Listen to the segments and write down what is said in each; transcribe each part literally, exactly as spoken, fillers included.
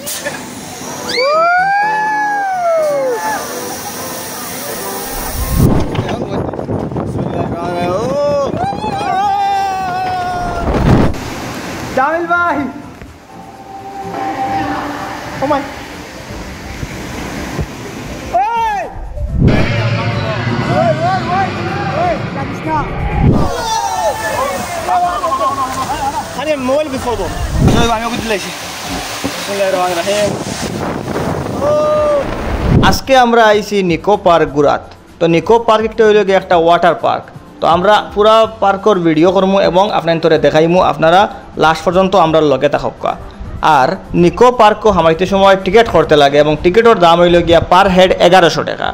জামিল ভাই, ও মাই, এই! ওই, ওই, ওই, ওই, জানিস না। আরে, মোবাইল বিফোর বল। আসলে আমি ওকে দিলাইছি। বিসমিল্লাহির রহমানির রহিম। আজকে আমরা আইছি নিকো পার্ক ঘুরাত। তো নিকো পার্ক একটা অইলো গিয়া একটা ওয়াটার পার্ক। তো আমরা পুরা পার্কর ভিডিও করমু এবং আপনাইন্তরে দেখাইমু, আপনারা লাস্ট পর্যন্ত আমরার লগে থাকউক্কা। আর নিকো পার্কো হামাইতে সময় টিকিট করতে লাগে এবং টিকিটর দাম অইলো গিয়া পার হেড এগারোশো টেকা।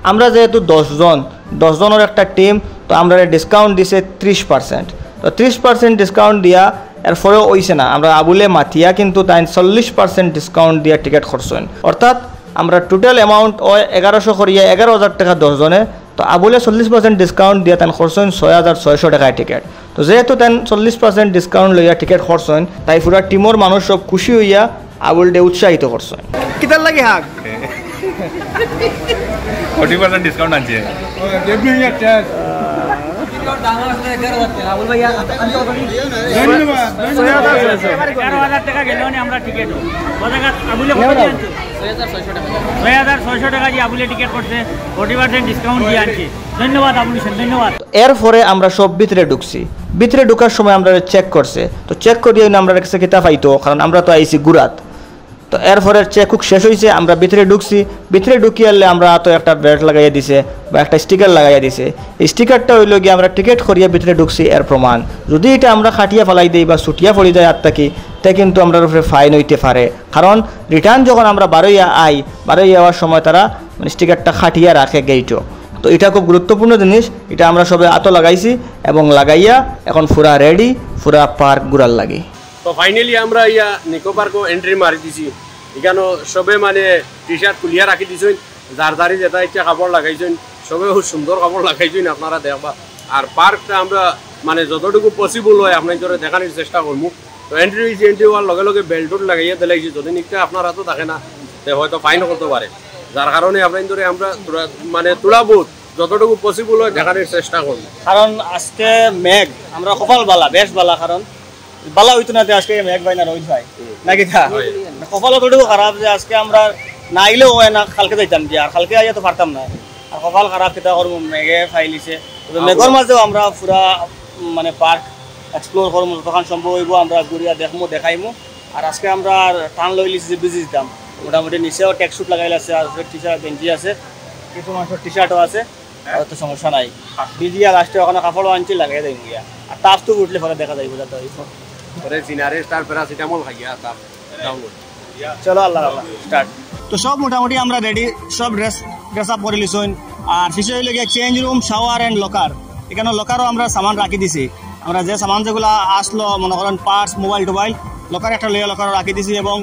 আমরা যেহেতু দশ জন, দশ জনর একটা টিম, তো আমরারে ডিসকাউন্ট দিছে ত্রিশ পার্সেন্ট। তো ত্রিশ পার্সেন্ট ডিসকাউন্ট দিয়া এরপরেও অইছে না, আমরা আবুলে মাতিয়া কিন্তু তাইন চল্লিশ পার্সেন্ট ডিসকাউন্ট দিয়া টিকিট করছইন। অর্থাৎ আমরা টোটাল অ্যামাউন্ট অয় এগারোশো করিয়া এগারো হাজার টেকা দশ জনে, তো আবুলে চল্লিশ পার্সেন্ট ডিসকাউন্ট দিয়া তাইন করছইন ছয় হাজার ছয়শো টেকায় টিকিট। তো যেহেতু তাইন চল্লিশ পার্সেন্ট ডিসকাউন্ট লইয়া টিকিট করছইন, তাই পুরা টিমর মানুষ সব খুশি অইয়া আবুলরে উৎসাহিত করছইন। কিতার লাগি হাক? ফর্টি পার্সেন্ট ডিসকাউন্ট আনছে। ধন্যবাদ, ধন্যবাদ। এগারো হাজার টেকা গেলেও নি আমরা টিকিট। কত টাকা আবুলে কত দিয়া আনছে? ছয় হাজার ছয়শো টেকা দিয়া আবুলে টিকিট করছে, ফর্টি পার্সেন্ট ডিসকাউন্ট দিয়া আনছে। ধন্যবাদ আবুল হোসেন, ধন্যবাদ। এরপরে আমরা সব ভিতরে ঢুকছি। ভিতরে ঢুকার সময় আমরারে চেক করছে, তো চেক করিয়া না আমরার কাছে কিতা পাইতো, কারণ আমরা তো আইছি ঘুরাত। তো এরপরে চেক হুক শেষ অইছে, আমরা ভিতরে ঢুকছি। ভিতরে ঢুকিয়ারলে আমরার আতো একটা বেল্ট লাগাইয়া দিছে বা একটা স্টিকার লাগাইয়া দিছে। এই স্টিকারটা অইলো গিয়া আমরা টিকিট করিয়া ভিতরে ঢুকছি এর প্রমাণ। যদি ইটা আমরা কাটিয়া ফালাই দেই বা ছুটিয়া পড়ি যায় আত থাকি, তে কিন্তু আমরার উপরে ফাইন অইতে পারে। কারণ রিটার্ন যখন আমরা বারইয়া আই, বারইয়া আওয়ার সময় তারা মানে স্টিকারটা কাটিয়া রাখে গেইটো। তো ইটা খুব গুরুত্বপূর্ণ জিনিস, ইটা আমরা সবে আতো লাগাইছি এবং লাগাইয়া এখন পুরা রেডি, পুরা পার্ক ঘুরার লাগি। তো ফাইনালি আমরা ইয়া নিকো পার্কো এন্ট্রি মারি দিছি। ইখানো সবে মানে টি শার্ট খুলিয়া রাখি দিছইন, যার যারই যেটা ইচ্ছা কাপড় লাগাইছইন, সবে খুব সুন্দর কাপড় লাগাইছইন, আপনারা দেখবা। আর পার্কটা আমরা মানে যতটুকু পসিবল অয় আপনাইন্তরে দেখানির চেষ্টা করমু। তো এন্ট্রি অইছি, এন্ট্রি অওয়ার লগে লগে বেল্ট লাগাইয়া দিলাইছি, যদি নিকটা আপনার আতো থাকে না, তে হয়তো ফাইন করতে পারে, যার কারণে আপনাইন্তরে আমরা থুড়া, মানে থুড়া বহুত যতটুকু পসিবল অয় দেখানির চেষ্টা করমু। কারণ আজকে মেঘ, আমরা কপাল বালা, বেশ বালা, কারণ বালা অইতো না তে আজকে মেঘ ভাই না রইদ ভাই, হুম। নাকি তা? হয়। কপাল অতটুকু খারাপ যে আজকে আমরা না আইলেও অয় না, কালকে যাইতাম কি, আর কালকে আইয়া তো পারতাম না। আর কপাল খারাপ, কিতা করমু, মেঘে ফাইলিছে। তবে আবু- মেঘর মাঝেও আমরা পুরা, উম, মানে পার্ক এক্সপ্লোর করমু, যতখান সম্ভব অইবো আমরা ঘুরিয়া দেখমু, দেখাইমু। আর আজকে আমরা টান লইলিছি যে ভিজি দিতাম, মোটামুটি নিচেও ট্র্যাক স্যুট লাগাইল আছে, আর টি শার্ট গেঞ্জি আছে, কিছু মানুষর টি শার্টও আছে। আর তো সমস্যা নাই। ভিজিয়া লাস্টে ওখানো কাপড়ও আনছি, লাগাই দেই গিয়া। আর তাপ তো উঠলে পরে দেখা যাইবো, যাতে অইবো। পরে সিনারি স্টার প্যারাসিটামল খাইয়া তাপ ডাউন। চলো, আল্লাহ আল্লাহ, স্টার্ট। তো সব মোটামুটি আমরা রেডি, সব ড্রেস, ড্রেস আপ করি লিছইন। আর শেষে অইলো গিয়া change room, shower and locker. ইখানো লকারও আমরা সামান রাখি দিছি। আমরা যে সামান যেগুলা আসলো, মনে করেন পার্স, মোবাইল টোবাইল, লকার একটা লইয়া লকারও রাখি দিছি। এবং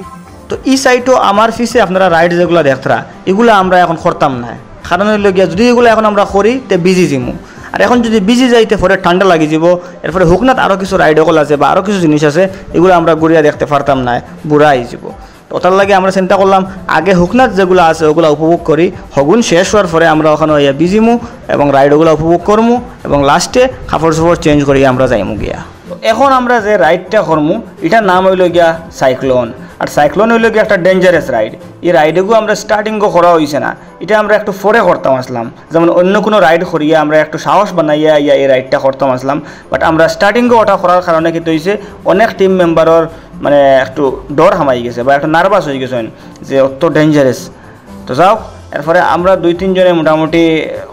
তো ই সাইডও আমার পিছে আপনারা রাইড যেগুলা দেখতরা, ইগুলা আমরা এখন করতাম না। কারণ অইলো গিয়া, যদি ইগুলা এখন আমরা করি, তে ভিজি যিমু। আর এখন যদি ভিজি যাই, তে পরে ঠান্ডা লাগি যিবো। এরপরে হুকনাত আরো কিছু রাইড অকল আছে বা আরো কিছু জিনিস আছে, ইগুলা আমরা ঘুরিয়া দেখতে পারতাম না, বুড়া অই যিবো। তো ওটার লাগি আমরা চিন্তা করলাম, আগে হুকনাত যেগুলা আছে, ওগুলা উপভোগ করি। হগুন শেষ অওয়ার পরে আমরা ওখানো অইয়া ভিজিমু এবং রাইড ওগুলা উপভোগ করমু এবং লাস্টে কাপড় চোপড় চেঞ্জ করি আমরা যাইমু গিয়া। তো এখন আমরা যে রাইডটা করমু, ইটার নাম অইলো গিয়া সাইক্লোন। আর সাইক্লোন অইলো গিয়া একটা ডেঞ্জারাস রাইড। ই রাইডগু আমরা স্টার্টিংও করা অইছে না, ইটা আমরা একটু পরে করতাম আছলাম। যেমন অন্য কুনু রাইড করিয়া আমরা একটু সাহস বানাইয়া ইয়া ই রাইডটা করতাম আছলাম, বাট আমরা স্টার্টিংও ওটা করার কারণে কিতা অইছে, অনেক টিম মেম্বারর মানে একটু ডর হামাই গেছে বা একটু নার্ভাস অই গেছইন যে অত ডেঞ্জারাস। তো যাউক, এরপরে আমরা দুই তিনজনে মোটামুটি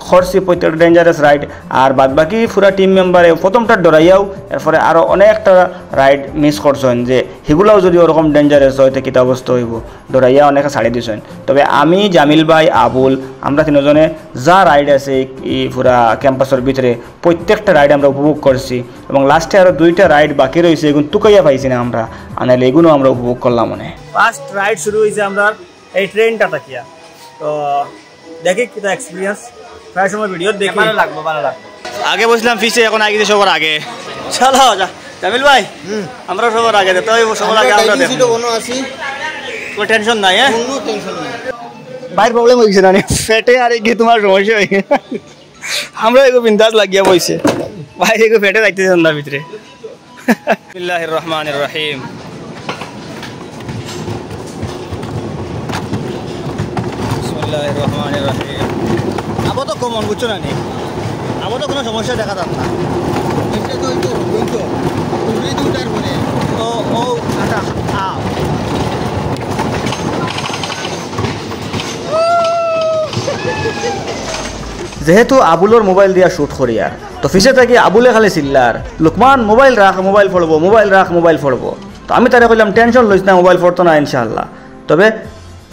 করছি প্রত্যেকটা ডেঞ্জারাস রাইড, আর বাদ বাকি পুরা টিম মেম্বারে প্রথমটা ডরাইয়াও, এরপরে আরও অনেকটা রাইড মিস করছইন যে হিগুলাও যদি ওরকম ডেঞ্জারাস অয়, তে কিতা অবস্থা অইবো, ডরাইয়া অনেকে ছাড়ি দিছইন। তবে আমি, জামিল ভাই, আবুল, আমরা তিনজনে যা রাইড আছে ই পুরা ক্যাম্পাসর ভিতরে প্রত্যেকটা রাইড আমরা উপভোগ করছি, এবং লাস্টে আরও দুইটা রাইড বাকি রইছে, এগুন তুকাইয়া পাইছি না আমরা, আনাইলে এগুনও আমরা উপভোগ করলাম অনে। ফার্স্ট রাইড শুরু অইছে আমরা এই ট্রেনটা থাকিয়া। তো দেখি কিতা এক্সপিরিয়েন্স, প্রায় সময় ভিডিও দেখি। ভালো লাগবো, ভালো লাগবো। আগে বসলাম পিছে, এখন আগে সবার আগে। চলো যা, জামিল ভাই, আমরা সবার আগে, তো সবার আগে আমরা দেখবো। কোনো টেনশন নাই, হ্যাঁ? কোনো টেনশন নাই। ভাইর প্রবলেম অই গেছে না নি? পেটে আর কি তোমার সমস্যা অই গেছে। আমরা এগু বিন্দাস লাগিয়া বইছে। ভাইর এগু পেটে রাখতে চান না ভিতরে। বিসমিল্লাহির রহমানির রহিম। বিসমিল্লাহির রহমানির রহিম। আবো তো কমন, বুঝছো না নি? আবো তো কোনো সমস্যা দেখা যার না। এটা তো, ওই তো, ওই তো। ওই তো উঠার পরে। ও, ও, আচ্ছা, আ। যেহেতু আবুলর মোবাইল দিয়া শুট করিয়ার, তো পিছে থাকি আবুলে খালি চিল্লার, "লুকমান, মোবাইল রাখ, মোবাইল পড়বো, মোবাইল রাখ, মোবাইল পড়বো।" তো আমি তারে কইলাম, "টেনশন লইস না, মোবাইল পড়তো না ইনশাআল্লাহ।" তবে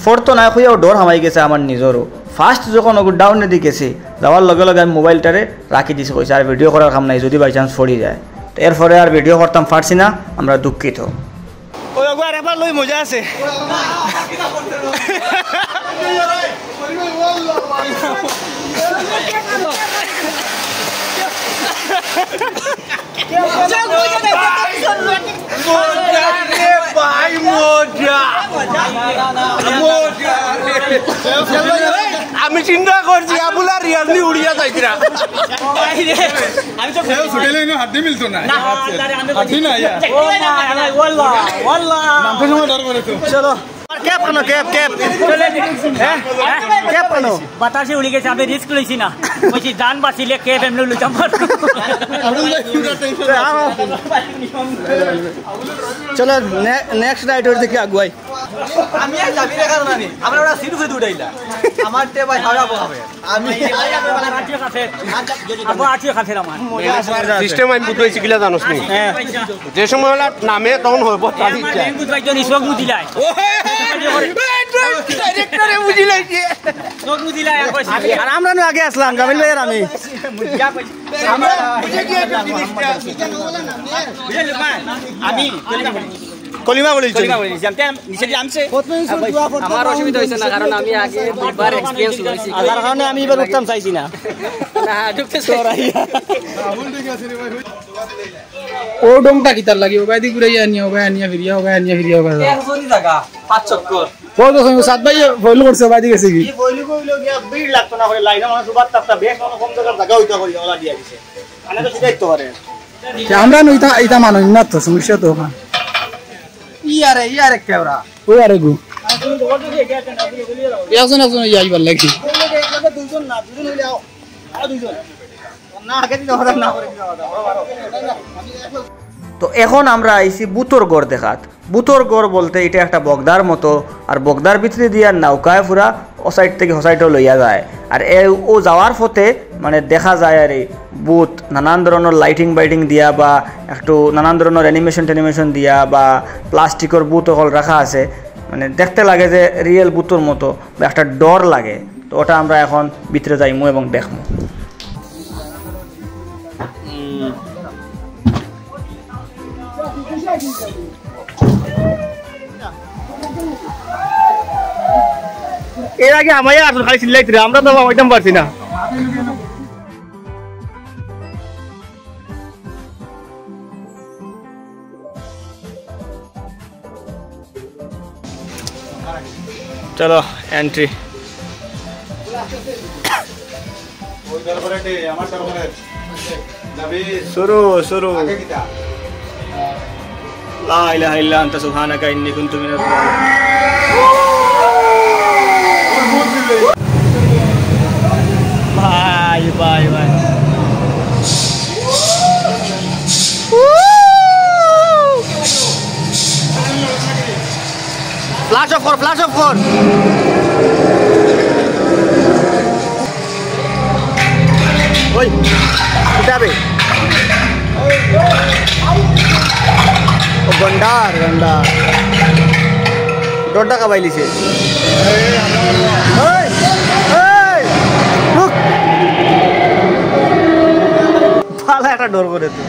পড়তো না কইয়াও ডর হামাই গেছে আমার নিজরও। ফার্স্ট যখন ওগু ডাউনে দি গেছি, যাওয়ার লগে লগে আমি মোবাইলটারে রাখি দিছি, কইছি, "আর ভিডিও করার কাম নাই, যদি বাই চান্স পড়ি যায়।" তো এরপরে আর ভিডিও করতাম পারছি না, আমরা দুঃখিত। ওই ওগু আরেকবার লই, মজা আছে। মজা রে ভাই, মজা। মজা রে। আমি চিন্তা করছি, আবুল আর রিয়াজ নি উড়িয়া যাইতরা। আমি তো কেউ ছুটে লইনো, হাত দিয়ে মিলতো না। না, আরে আমি হাত দিয়ে না, ইয়া। ও না, না, ওয়াল্লাহ, ওয়াল্লাহ। নামতে সময় ডর করে তো। চলো। আর ক্যাপ আনো, ক্যাপ, ক্যাপ। হ্যাঁ? হ্যাঁ? ক্যাপ আনো। বাতাসে উড়ি গেছে, আমি রিস্ক লইছি না। কইছি, জান বাঁচিলে ক্যাপ এমনি লইতাম পারবো। চলো, নে-, নেক্সট রাইড ওর দিকে আগুয়াই। আমি আর যাবি না কারণ আমি, আমরা ওরা সিট উঠে উঠাইলা। আমার তে ভাই হাওড়া বহাবে। আমি আবু আছি কাছে আমার। সিস্টেম আমি বুঝাইছি কিলা জানোস নি? হ্যাঁ। যে সময় ওলা নামে তখন হইব, তার ইচ্ছা। ব্যাংক বুঝবাই জনি চোখ মুদিলাই। ডাইরেক্টরে বুঝিলাইছে। চোখ মুদিলাই, আর কইছি। আর আমরা নু আগে আসলাম, জামিল ভাই আর আমি। আমরা বুঝে গিয়ে একটা জিনিসটা। বুঝলি, মা? আমি কলিমা বলি, কলিমা বলি, জানতে আম-, নিচে দিয়ে আমছে। আমার অসুবিধা হয়েছে না, কারণ আমি আগে দুইবার এক্সপিরিয়েন্স হয়েছি। আর যার কারণে আমি এবার উঠতাম চাইছি না। না, ঢুকতে চাই। ও ডোমটা কিতার লাগি? ওবায়দি ঘুরাইয়া আনিয়া, ওবায় আনিয়া ফিরিয়া, ওবায় আনিয়া ফিরিয়া, ওবায়। একজনই জায়গা, পাঁচ চক্কর। ও তো সাত ভাই ফয়েল করছে, ওবায়দি গেছে কি? এই ফয়েল কইলো গিয়া ভিড় লাগতো না করে লাইনে মানুষ উবার থাকতা, বেশ কোনো কম জায়গার জায়গা হইতা করি ওলা দিয়া দিছে। মানে তো সেটাই তো পারে। তে আমরা নু ইতা, ইতা মানুষ না তো, সমস্যা তো ওখান। ইয়ারে, ইয়ারে কেওরা। ও আরে গু। একজন একজন ইয়া আইবার লাগি। দুজন না, দুজন হইলে আও। আরো দুজন। না, আগে দিতে হবে, না করে দিতে হবে। তো এখন আমরা আইছি ভূতর ঘর দেখাত। ভূতর ঘর বলতে এটা একটা বগদার মতো, আর বগদার ভিতরে দিয়া নৌকায় পুরা ও সাইড থেকে ও সাইডও লইয়া যায়। আর এ, ও যাওয়ার পথে মানে দেখা যায় আর এই ভূত নানান ধরনের লাইটিং বাইটিং দিয়া বা একটু নানান ধরনের অ্যানিমেশন ট্যানিমেশন দিয়া বা প্লাস্টিকর ভূত অকল রাখা আছে, মানে দেখতে লাগে যে রিয়েল ভূতর মতো বা একটা ডর লাগে। তো ওটা আমরা এখন ভিতরে যাইমু এবং দেখমু। এর আগে আমায় আসলে খালি চিল্লাইতে রে, আমরা তো হামাইতাম পারছি না। চলো, এন্ট্রি। শুরু, শুরু। লা ইলাহা ইল্লা আনতা সুবহানাকা ইন্নী কুনতু মিনাজ জালিমিন। ভাই, ভাই, ভাই। ফ্ল্যাশ অফ কর, ফ্ল্যাশ অফ কর। ওই, উঠাবে। ও, গন্ডার, গন্ডার। ডরটা কাবাইলিছে। এই, এই, রুক। ভালা একটা ডর করে তো।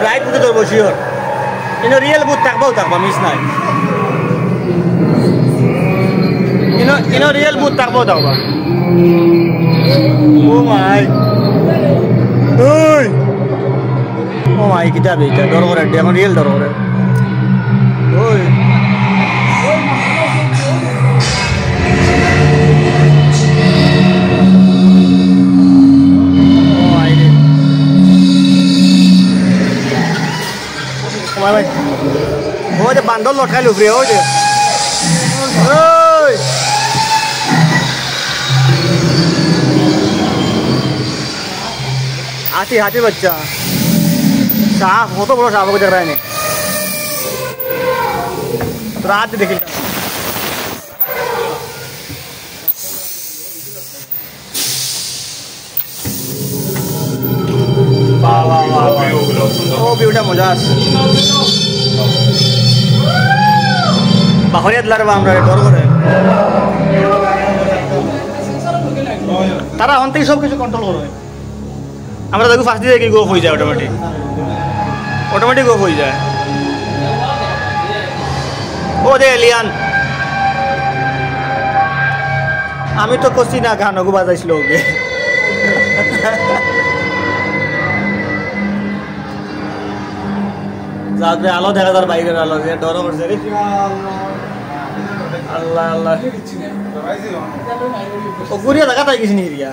রাইট ভূতে ধরবো শিওর। ইনো রিয়েল ভূত থাকবাও থাকবা, মিস নাই। ইনো ইনো রিয়েল ভূত থাকবাও থাকবা। ও মাই। ওই। ও মাই, কিতা বে ইটা? ডর করে, এখন রিয়েল ডর করে। ওই। ও মাই রে। ও মাই ভাই। ও যে বান্দর লটকাইল উপরে, ও যে। ওই। হাতি, হাতি বাচ্চা। সাপ, কত বড় সাপ, ওকে দেখায় নি। তোরা হাতি দেখি। বাহ, বাহ, বাহ, বাহ। ও, ভিউটা মজা আছে। বাহরিয়া দিলার বা আমরা ডর করে। তারা অন থেকে সব কিছু কন্ট্রোল করে। আমরা দেখো ফার্স্ট দিয়ে কি গো হয়ে যায় অটোমেটিক, অটোমেটিক গো হয়ে যায়। ও দে এলিয়ান, আমি তো কছি না গান ওগু বাজাইছিল ওকে। যাতে আলো দেখা যার বাইরের আলো, যে ডর করছে রে। আল্লাহ, আল্লাহ। ও গুরিয়া দেখা তাই কিছু নিয়ে রিয়া।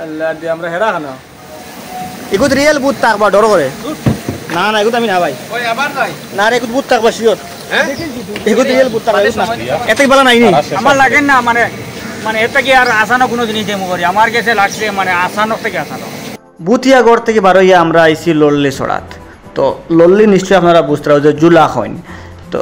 আল্লাহ দি আমরা হেরা খানো। ইগুত রিয়েল ভূত থাকবা ডর করে। না, না, ইগুত আমি না ভাই। ওই আবার নাই। না রে, ইগুত ভূত থাকবা শিওর। হ্যাঁ? ইগুত রিয়েল ভূত থাকবা, ইগুত না। এতে বালা নাই নি। আমার লাগে না, মানে, মানে, এটা কি আর আসানো কোনো জিনিস দেবো করি? আমার কাছে লাগছে, মানে, আসানো থেকে আসানো। ভুতিয়া গড় থেকে বারইয়া আমরা আইছি লল্লি ছড়াত। তো লল্লি নিশ্চয়ই আপনারা বুঝতারা যে জুলা কইন। তো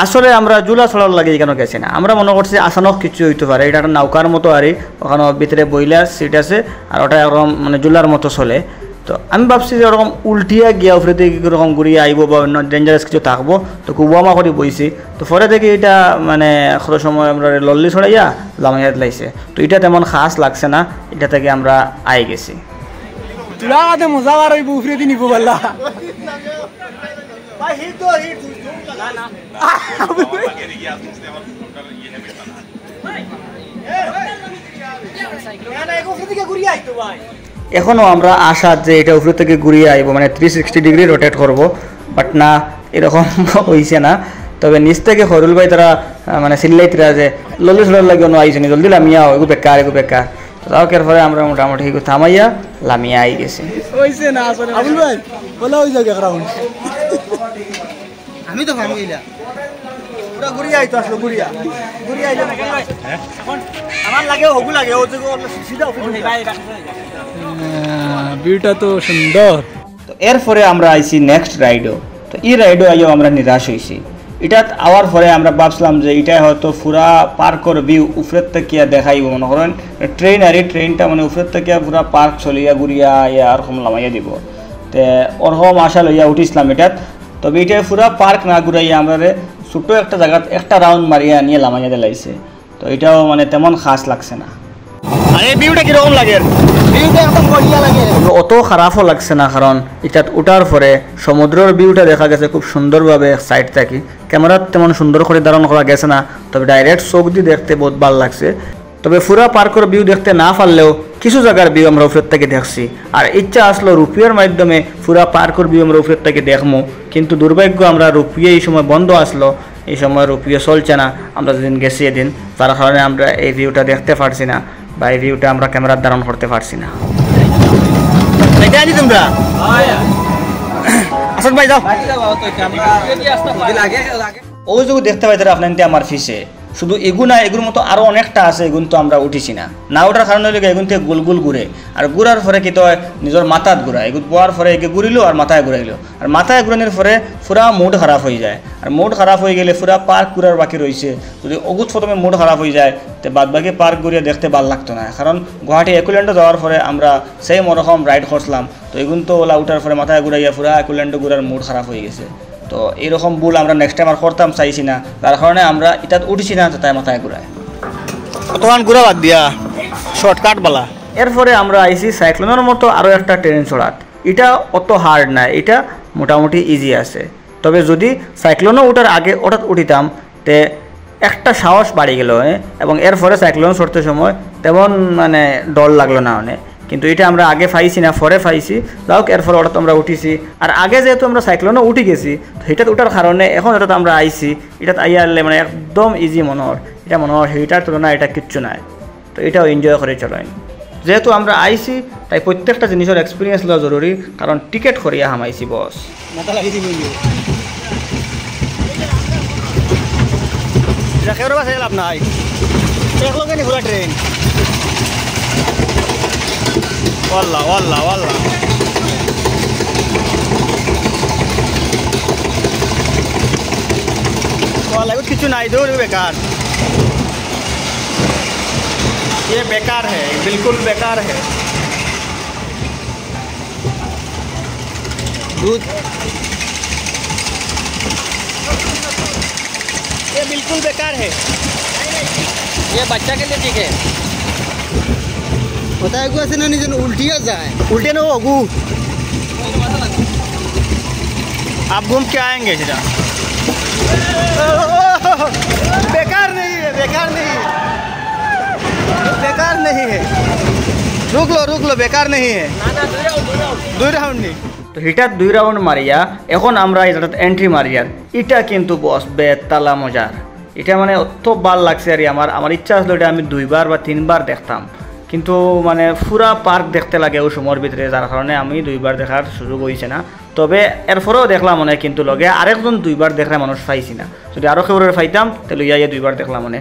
আসলে আমরা জুলা ছড়ার লাগি এখানে গেছি না। আমরা মনে করছি আচানক কিছু হইতে পারে, এটা একটা নৌকার মতো আরি, ওখানে ভিতরে বইলা সিট আছে, আর ওটা একরকম মানে জুলার মতো চলে। তো আমি ভাবছি যে ওরকম উল্টিয়া গিয়া উপরে থেকে কীরকম ঘুরিয়া আইবো বা অন্য ডেঞ্জারাস কিছু থাকবো, তো খুব ওয়ামা করে বইছি। তো পরে দেখি এটা মানে কত সময় আমরা লল্লি ছড়াইয়া লামাইয়া দিলাইছে। তো এটা তেমন খাস লাগছে না, এটা থেকে আমরা আই গেছি। তোরা আদে মজা বার হইব, উপরে দিন নিব বললা। ভাই, হিট তো হিট। না, না। না, না, এগো উপরে দিকে ঘুরিয়ে আইতো ভাই। এখনো আমরা আশা যে এটা উপরে থেকে ঘুরিয়ে আইবো, মানে থ্রি সিক্সটি ডিগ্রি রোটেট করবো, বাট না, এরকম হইছে না। তবে নিচ থেকে খরুল ভাই তারা, আহ, মানে চিল্লাইতরা যে, "লল্লি ছড়ার লাগি অন্য আইছে নি, জলদি লামিয়া আও, এগু বেকার, এগু বেকার।" তো যাও, এর পরে আমরা মোটামুটি এগু থামাইয়া লামিয়া আই গেছি। হইছে না আসলে। আবুল ভাই, বলে ওই জায়গা রাউন্ড। আমি তো ভাঙি গেলা। পুরা ঘুরিয়া আইতো আসলো, ঘুরিয়া। ঘুরিয়া আইলে না। এখন আমার লাগে, হগু লাগে, ও যে ও সিধা অফিস উঠে। আহ, ভিউটা তো সুন্দর। তো এরপরে আমরা আইছি নেক্সট রাইডও। তো এই রাইডও আইও আমরা নিরাশ হইছি। ইটাত আওয়ার পরে আমরা ভাবছিলাম যে ইটাই হয়তো পুরা পার্কর ভিউ উপরের থেকে দেখাইব, মনে করেন ট্রেন আর এই ট্রেনটা মানে উপরের থেকে পুরা পার্ক চলিয়া ঘুরিয়া আইয়া আর কম লামাইয়া দিব। তে ওরকম আশা লইয়া উঠিছিলাম ইটাত। তবে ইটাই পুরা পার্ক না ঘুরাইয়া আমরারে ছোট একটা জায়গাত একটা রাউন্ড মারিয়া আনিয়া লামাইয়া দিলাইছে। তো ইটাও মানে তেমন খাস লাগছে না। আরে ভিউটা কিরকম লাগে? ভিউটা একদম বঢ়িয়া লাগে। অত খারাপও লাগছে না, কারণ ইটাত উঠার পরে সমুদ্রর ভিউটা দেখা গেছে খুব সুন্দরভাবে এক সাইড থাকি। ক্যামেরাত তেমন সুন্দর করে ধারণ করা গেছে না, তবে ডাইরেক্ট চোখ দি দেখতে বহুত ভালা লাগছে। তবে পুরা পার্কর ভিউ দেখতে না পারলেও কিছু জায়গার ভিউ আমরা উপরের থেকে দেখছি। আর ইচ্ছা আসলো রোপওয়ের মাধ্যমে পুরা পার্কর ভিউ আমরা উপরের থেকে দেখমু, কিন্তু দুর্ভাগ্য আমরা রোপওয়ে এই সময় বন্ধ আসলো, এই সময় রোপওয়ে চলছে না। আমরা যেদিন গেছি এদিন, যার কারণে আমরা এই ভিউটা দেখতে পারছি না বা এই ভিউটা আমরা ক্যামেরার ধারণ করতে পারছি না। এটা আনি তোমরা? আসল ভাই যাও। ওই যে দেখতে পাইতারা আপনাইন্তে আমার পিছে, শুধু এগু না, এগুর মতো আরো অনেকটা আছে, এগুন তো আমরা উঠিছি না। না উঠার কারণ হইল গিয়া এগুন থেকে গোল গোল ঘুরে, আর ঘুরার পরে কিতা হয়, নিজর মাথাত ঘুরায়। এগুত বওয়ার পরে এগে ঘুরিলো আর মাথায় ঘুরাইলো, আর মাথায় ঘুরানির পরে পুরা মুড খারাপ হয়ে যায়। আর মুড খারাপ হয়ে গেলে পুরা পার্ক ঘুরার বাকি রইছে। যদি অগুত প্রথমে মুড খারাপ হয়ে যায়, তে বাদ বাকি পার্ক ঘুরিয়া দেখতে ভালা লাগতো না। কারণ গুয়াহাটি একুল্যান্ডো যাওয়ার পরে আমরা সেম ওরকম রাইড করছিলাম, তো এগুন তো ওলা উঠার পরে মাথায় ঘুরাইয়া পুরা একুল্যান্ডো ঘুরার মুড খারাপ হয়ে গেছে। তো এইরকম ভুল আমরা নেক্সট টাইম আর করতাম চাইছি না, যার কারণে আমরা ইটাত উঠছি না, তাই মাথায় ঘুরায়। কতক্ষণ ঘুরা বাদ দিয়া শর্টকাট বালা। এরপরে আমরা আইছি সাইক্লোনর মতো আরও একটা ট্রেন চড়াত। ইটা অত হার্ড নায়, ইটা মোটামুটি ইজি আছে। তবে যদি সাইক্লোনও উঠার আগে অটাত উঠিতাম, তে একটা সাহস বাড়ি গেল, এ, এবং এরপরে সাইক্লোন চড়তে সময় তেমন মানে ডর লাগলো না অনে। কিন্তু ইটা আমরা আগে পাইছি না, পরে পাইছি। যাউক, এরপরে অটাত আমরা উঠিছি। আর আগে যেহেতু আমরা সাইক্লোনও উঠি গেছি, তো ইটাত উঠার কারণে এখন ইটাত আমরা আইছি, ইটাত আইয়া আরলে মানে একদম ইজি মনে হয়। ইটা মনে হয় ইটার তুলনায় ইটা কিচ্ছু নায়। তো ইটাও এনজয় করি চলইন। যেহেতু আমরা আইছি, তাই প্রত্যেকটা জিনিসর এক্সপিরিয়েন্স লওয়া জরুরি, কারণ টিকিট করিয়া হামাইছি বস। মাথা লাগি দিব ইয়ে। ইটা কেউরে বাঁচাইয়া লাভ নাই। এক লগে নি পুরা ট্রেন। ওয়াল্লা, ওয়াল্লা, ওয়াল্লা। ওয়াল্লা, এগুত কিচ্ছু নাই, দূর বেকার। ये बेकार है, बिल्कुल बेकार है। दूध, ये बिल्कुल बेकार है। ये बच्चा के लिए ठीक है। কথা এগু আছে না, নিজে উল্টিয়া যায়। উল্টে না, ওগু। आप घूम के आएंगे सीधा। बेकार नहीं है, बेकार नहीं है, बेकार नहीं है। रुक लो, रुक लो, बेकार नहीं है। দুই রাউন্ড নি। তো ইটাত দুই রাউন্ড মারিয়া এখন আমরা ইটাত এন্ট্রি মারিয়ার। ইটা কিন্তু বস বেতালা মজার। ইটা মানে অত ভালা লাগছে আর আমার, আমার ইচ্ছা আছিল ইটা আমি দুইবার বা তিনবার দেখতাম, কিন্তু মানে পুরা পার্ক দেখতে লাগে ওই সময়র ভিতরে, যার কারণে আমি দুইবার দেখার সুযোগ হইছে না। তবে এরপরেও দেখলাম অনে, কিন্তু লগে আরেকজন দুইবার দেখরা মানুষ পাইছি না। যদি আরও কেউরে পাইতাম, তে লইয়া ইয়া দুইবার দেখলাম অনে।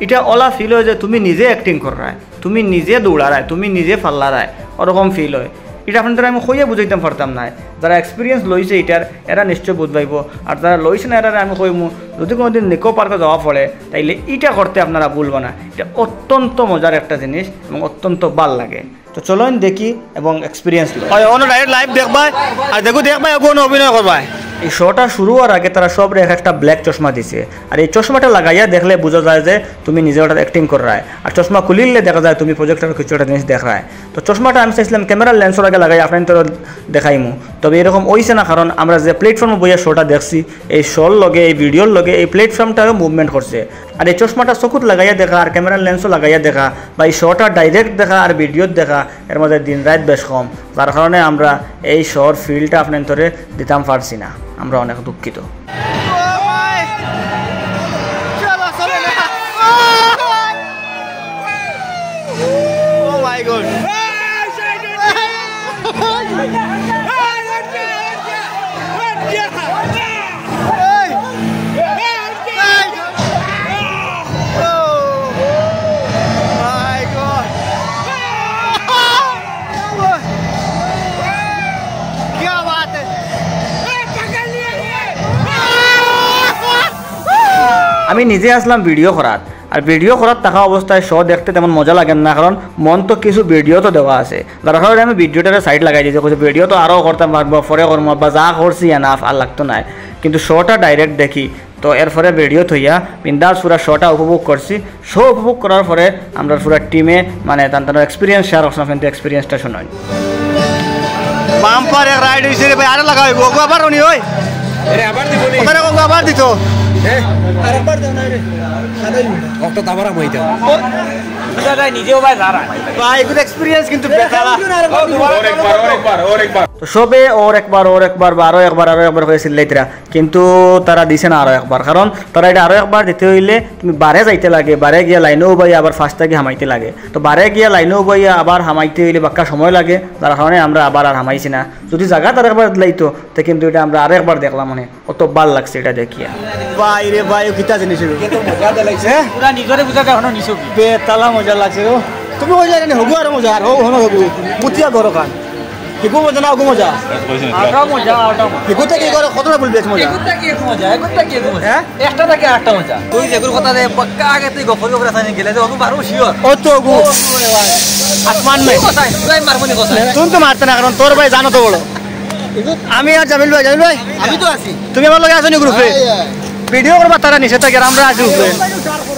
ইটা অলা ফিল হয় যে তুমি নিজে অ্যাক্টিং কররায়, তুমি নিজে দৌড়ারায়, তুমি নিজে ফাল্লারায়, ওরকম ফিল হয়। ইটা আপনারারে আমি কইয়া বুঝাইতাম পারতাম না। যারা এক্সপিরিয়েন্স লইছে ইটার, এরা নিশ্চয় বুঝ পাইবো। আর যারা লইছে না, এরারে আমি কইমু, যদি কোনোদিন নিকো পার্কে যাওয়া পড়ে, তাইলে ইটা করতে আপনারা ভুলবা না। ইটা অত্যন্ত মজার একটা জিনিস এবং অত্যন্ত ভালা লাগে। তো চলইন দেখি এবং এক্সপিরিয়েন্স লই। হয়, অনো ডাইরেক্ট লাইভ দেখবায়, আর দেখো দেখবায়, অগুন অভিনয় করবায়। এই শোটা শুরু হওয়ার আগে তারা সবরে এক একটা ব্ল্যাক চশমা দিছে, আর এই চশমাটা লাগাইয়া দেখলে বুঝা যায় যে তুমি নিজে ওটাত অ্যাক্টিং কররায়, আর চশমা খুলিলে দেখা যায় তুমি প্রজেক্টর কিছু একটা জিনিস দেখরায়। তো চশমাটা আমি চাইছিলাম ক্যামেরার লেন্সর আগে লাগাই আপনারারে দেখাইমু, তবে এরকম হইছে না, কারণ আমরা যে প্ল্যাটফর্মে বইয়া শোটা দেখছি, এই শোর লগে, এই ভিডিওর লগে এই প্ল্যাটফর্মটাও মুভমেন্ট করছে। আর এই চশমাটা চকুত লাগাইয়া দেখা আর ক্যামেরার লেন্সও লাগাইয়া দেখা বা এই শোটা ডাইরেক্ট দেখা আর ভিডিওত দেখা, এর মাঝে দিন রাইত বেশ কম, যার কারণে আমরা এই শোর ফিলটা আপনারারে দিতাম পারছি না। আমরা অনেক দুঃখিত। Oh my God! আমি নিজে আছলাম ভিডিও করাত, আর ভিডিও করাত থাকা অবস্থায় শো দেখতে তেমন মজা লাগে না, কারণ মন তো কিছু ভিডিও তো দেওয়া আছে, যার কারণে আমি ভিডিওটারে সাইড লাগাই দিছি, কইছি ভিডিও তো আরও করতাম পারবো, পরে করমু, বা যা করছি এনাফ, আর লাগতো নায়। কিন্তু শোটা ডাইরেক্ট দেখি, তো এরপরে ভিডিও থইয়া বিন্দাস পুরা শোটা উপভোগ করছি। শো উপভোগ করার পরে আমরা পুরা টিমে মানে তান তান এক্সপিরিয়েন্স শেয়ার করছিলাম, কিন্তু এক্সপিরিয়েন্সটা শুনইন। বাম্পার এক রাইড হইছে রে ভাই, আরো লাগাইবো, ওগো আবার উনি ওই। আরে আবার দিব নি? ওখানে ওগো আবার দিত। হ্যাঁ? আরেকবার দাও না রে। অত তাবারা মইতা। বুঝা যায় নিজেও ভাই দাঁড়া। ভাই, এগুলো এক্সপিরিয়েন্স কিন্তু বেতালা। আরেকবার দিব। ওর একবার, ওর একবার, ওর একবার। তো সবে ওর একবার, ওর একবার, বা আরো একবার, আরো একবার করে চিল্লাইতরা। কিন্তু তারা দিছে না আরো একবার, কারণ তারা এটা আরো একবার দিতে হইলে তুমি বারে যাইতে লাগে, বারে গিয়া লাইনও উবাইয়া আবার ফার্স্ট থাকি হামাইতে লাগে। তো বারে গিয়া লাইনও উবাইয়া আবার হামাইতে হইলে বাক্কা সময় লাগে, যার কারণে আমরা আবার আর হামাইছি না। যদি জাগাত আরেকবার দিলাইতো, তে কিন্তু এটা আমরা আরেকবার দেখলাম, মানে অত ভালা লাগছে এটা দেখিয়া। ভাই রে ভাই, ও কিতা জিনিস এগুলো? হ্যাঁ? পুরা নিজরে বুঝাতে এখনো নিছো কি? বেতালা মজা লাগছে গো। তুমি ওই জায়গায় হগু আর মজা, আর ও হনো হগু। মুতিয়া ঘর খান। হিগু মজা না, হগু মজা? আটা মজা, আটা মজা। হিগু থাকি করে কতটা বলবে মজা? এগুতা কি এক মজা, এগুতা কি এক মজা? হ্যাঁ? একটা থাকি আটটা মজা। তুই যেগুর কথা দে, পাক্কা আগে তুই গফর গফর আসানি গেলে, তো হগু বারো শিওর। ও তো হগু। ও, ও, ও, ও। আসমান মে। কোথায়? তুই মারবো নি কোথায়? তুমি তো মারতে না, কারণ তোর ভাই জানো তো বড়। আমি আর জামিল ভাই, জামিল ভাই। আমি তো আছি। তুমি আমার লগে আছো নি গ্রুপে? হ্যাঁ, হ্যাঁ। ভিডিও করবা তারা নিচে থাকি, আর আমরা আছি উপরে।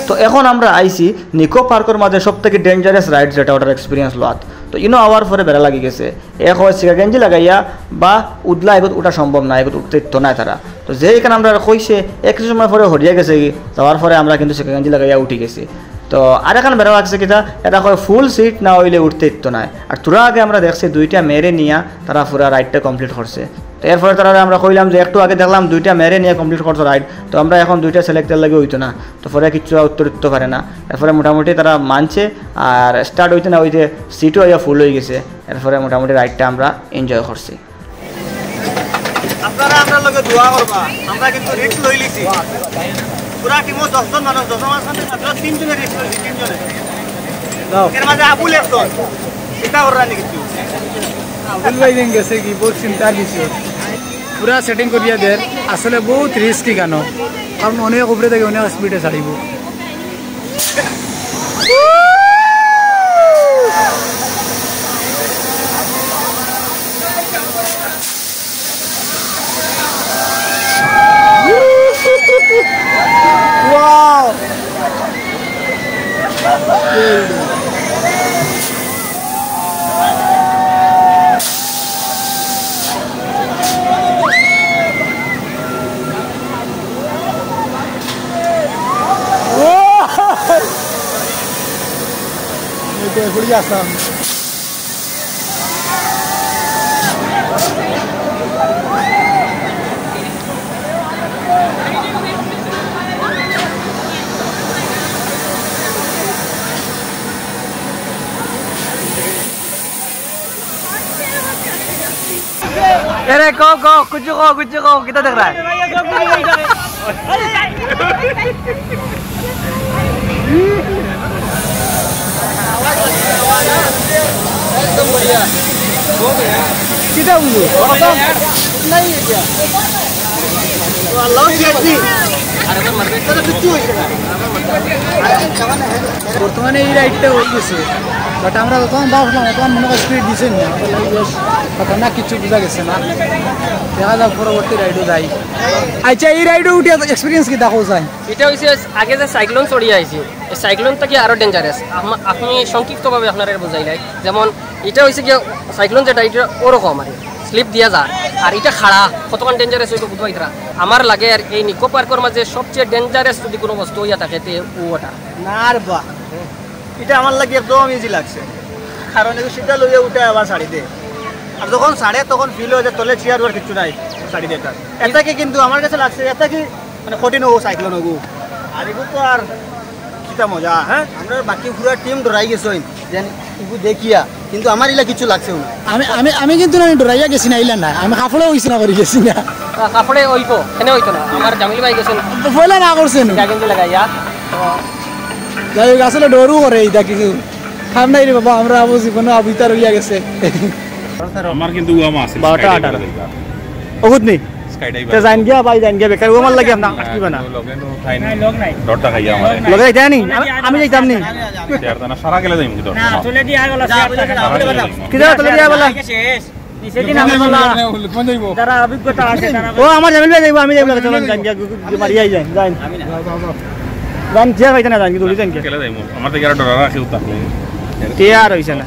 তো এখন আমরা আইছি নিকো পার্কর মাঝে সব থাকি ডেঞ্জারাস রাইড, যেটা ওটার এক্সপিরিয়েন্স লওয়াত। তো ইনো আওয়ার পরে বেড়া লাগি গেছে, এক হয় শিকাগেঞ্জি লাগাইয়া বা উদলা এগুত উঠা সম্ভব না, এগুত উঠতে ইত্তো নাই তারা। তো যে এখানে আমরা কইছে এক কিছু সময় পরে হরিয়া গেছে কি, যাওয়ার পরে আমরা কিন্তু শিকাগেঞ্জি লাগাইয়া উঠি গেছি। তো আর এখন বেড়া লাগছে কিতা, এটা কয় ফুল সিট না হইলে উঠতে ইত্তো নাই। আর তোরা আগে আমরা দেখছি দুইটা মেয়েরে নিয়া তারা পুরা রাইডটা কমপ্লিট করছে। তো এরপরে তারা আমরা কইলাম যে একটু আগে দেখলাম দুইটা মেয়েরে নিয়ে কমপ্লিট করছো রাইড, তো আমরা এখন দুইটা সিলেক্টের লাগি হইতো না। তো পরে কিচ্ছু উত্তর দিতে পারে না। এরপরে মোটামুটি তারা মানছে, আর স্টার্ট হইতে না হইতে সিটও হইয়া ফুল হয়ে গেছে। এরপরে মোটামুটি রাইডটা আমরা এনজয় করছি। আপনারা আমরার লগে দোয়া করবা, আমরা কিন্তু রিস্ক লই লিছি। পুরা টিমও দশ জন মানুষ, দশ জন মানুষ, আপনারা তিনজনে রিস্ক লইছি, তিনজনে। এর মাঝে আবুল একজন, চিন্তা করার নি কিছু। আবুল ভাই দিন গেছে কি, বহুত চিন্তার বিষয়। পুরা সেটিং করিয়া দের, আসলে বহুত রিস্কি কেন, কারণ অনেক উপরে থেকে অনেক স্পিডে ছাড়িব। Wow! এই তো এখনই আসলাম। এরে, কও, কও, কুচু কও, কুচু কও, কিতা দেখরায়? কিতা বন্ধু? বর্তমানে এই রাইডটা হয়ে গেছে, বাট আমরা যখন ভাবলাম তখন মনে হয় স্পিড দিছে না, ওটার লাগি বেশ খতরনাক কিছু বোঝা গেছে না। দেখা যাক পরবর্তী রাইডও যাই। আচ্ছা, এই রাইডও উঠে এক্সপিরিয়েন্স কি দেখো যায়? এটা হইছে আগে যে সাইক্লোন চড়িয়া আইছে, এই সাইক্লোন থাকি আরো ডেঞ্জারাস। আপনি সংক্ষিপ্তভাবে আপনারা বুঝাইলাই, যেমন এটা হইছে কি সাইক্লোন যেটা, এটা ওরকম আর কি, স্লিপ দিয়া যায়। আর এটা খাড়া, কতক্ষণ ডেঞ্জারাস হইতো বুঝবাই তারা। আমার লাগে আর এই নিকো পার্কর মাঝে সবচেয়ে ডেঞ্জারাস যদি কোনো বস্তু হইয়া থাকে, তে ও ওটা। না আর বা, এটা আমার লাগি একদম ইজি লাগছে, কারণ এগু সিধা লইয়া উঠে আবার ছাড়ি দে। আর যখন ছাড়ে তখন ফিল হয় যে তলে চেয়ার আর কিচ্ছু নাই, ছাড়ি দে তার। এটাকে কিন্তু আমার কাছে লাগছে, এটা কি মানে কঠিন হবো সাইক্লোন হবো। আর এগু তো আর কিতা মজা, হ্যাঁ? আমরা বাকি পুরা টিম ডরাই গেছইন, যেন এগু দেখিয়া, কিন্তু আমার ইলা কিচ্ছু লাগছেও না। আমি, আমি, আমি কিন্তু না ডরাইয়া গেছি না, ইলা না, আমি কাপড়ে হইছি না করি গেছি না। না, কাপড়ে হইতো, এনে হইতো না। আমার জামিল ভাই গেছেন। তো পয়লা না করছেন। জাগেন্দি লাগাইয়া। যাই হোক, আসলে ডরও করে এটা কিছু। খাম নাই রে বাবা, আমরা আবু জীবনে আবু ইতার হইয়া গেছে। আমার কিন্তু উয়ামা আছে, বারোটা skydive আঠারো। করা দরকার। ওহুত নেই। Skydive তে করা। যাইন গিয়া ভাই, যাইন গিয়া বেকার, ও আমার লাগে আপনার আটকিবা না। না, লগে নো খাই না। নাই, লগ নাই। ডরটা খাইয়া আমার। লগে যাইতে নি? আমি, আমি যাইতাম নি। চেয়ার দানা সারা গেলে যাইমু কি ডর? না, চলে দিয়া গেল, চেয়ার দানা। সারা গেলে যাইমু। কি জানো, চলে দিয়া বলা? শেষ। নিচেদিন আমি বলা, লুকমান যাইবো। যারা অভিজ্ঞতা আছে, তারা ও, আমার জামিল ভাই যাইবো, আমি যাইবো, চলো, যাইন গিয়া, গু-, গু-, মারিয়া যাইন, যাইন। যাইন, চেয়ার পাইতে না, যাইন, দৌড়ি যাইন গিয়া। কেলে যাইমু? আমার তো গেরা ডরার আছে, উতা। চেয়ার হইছে না।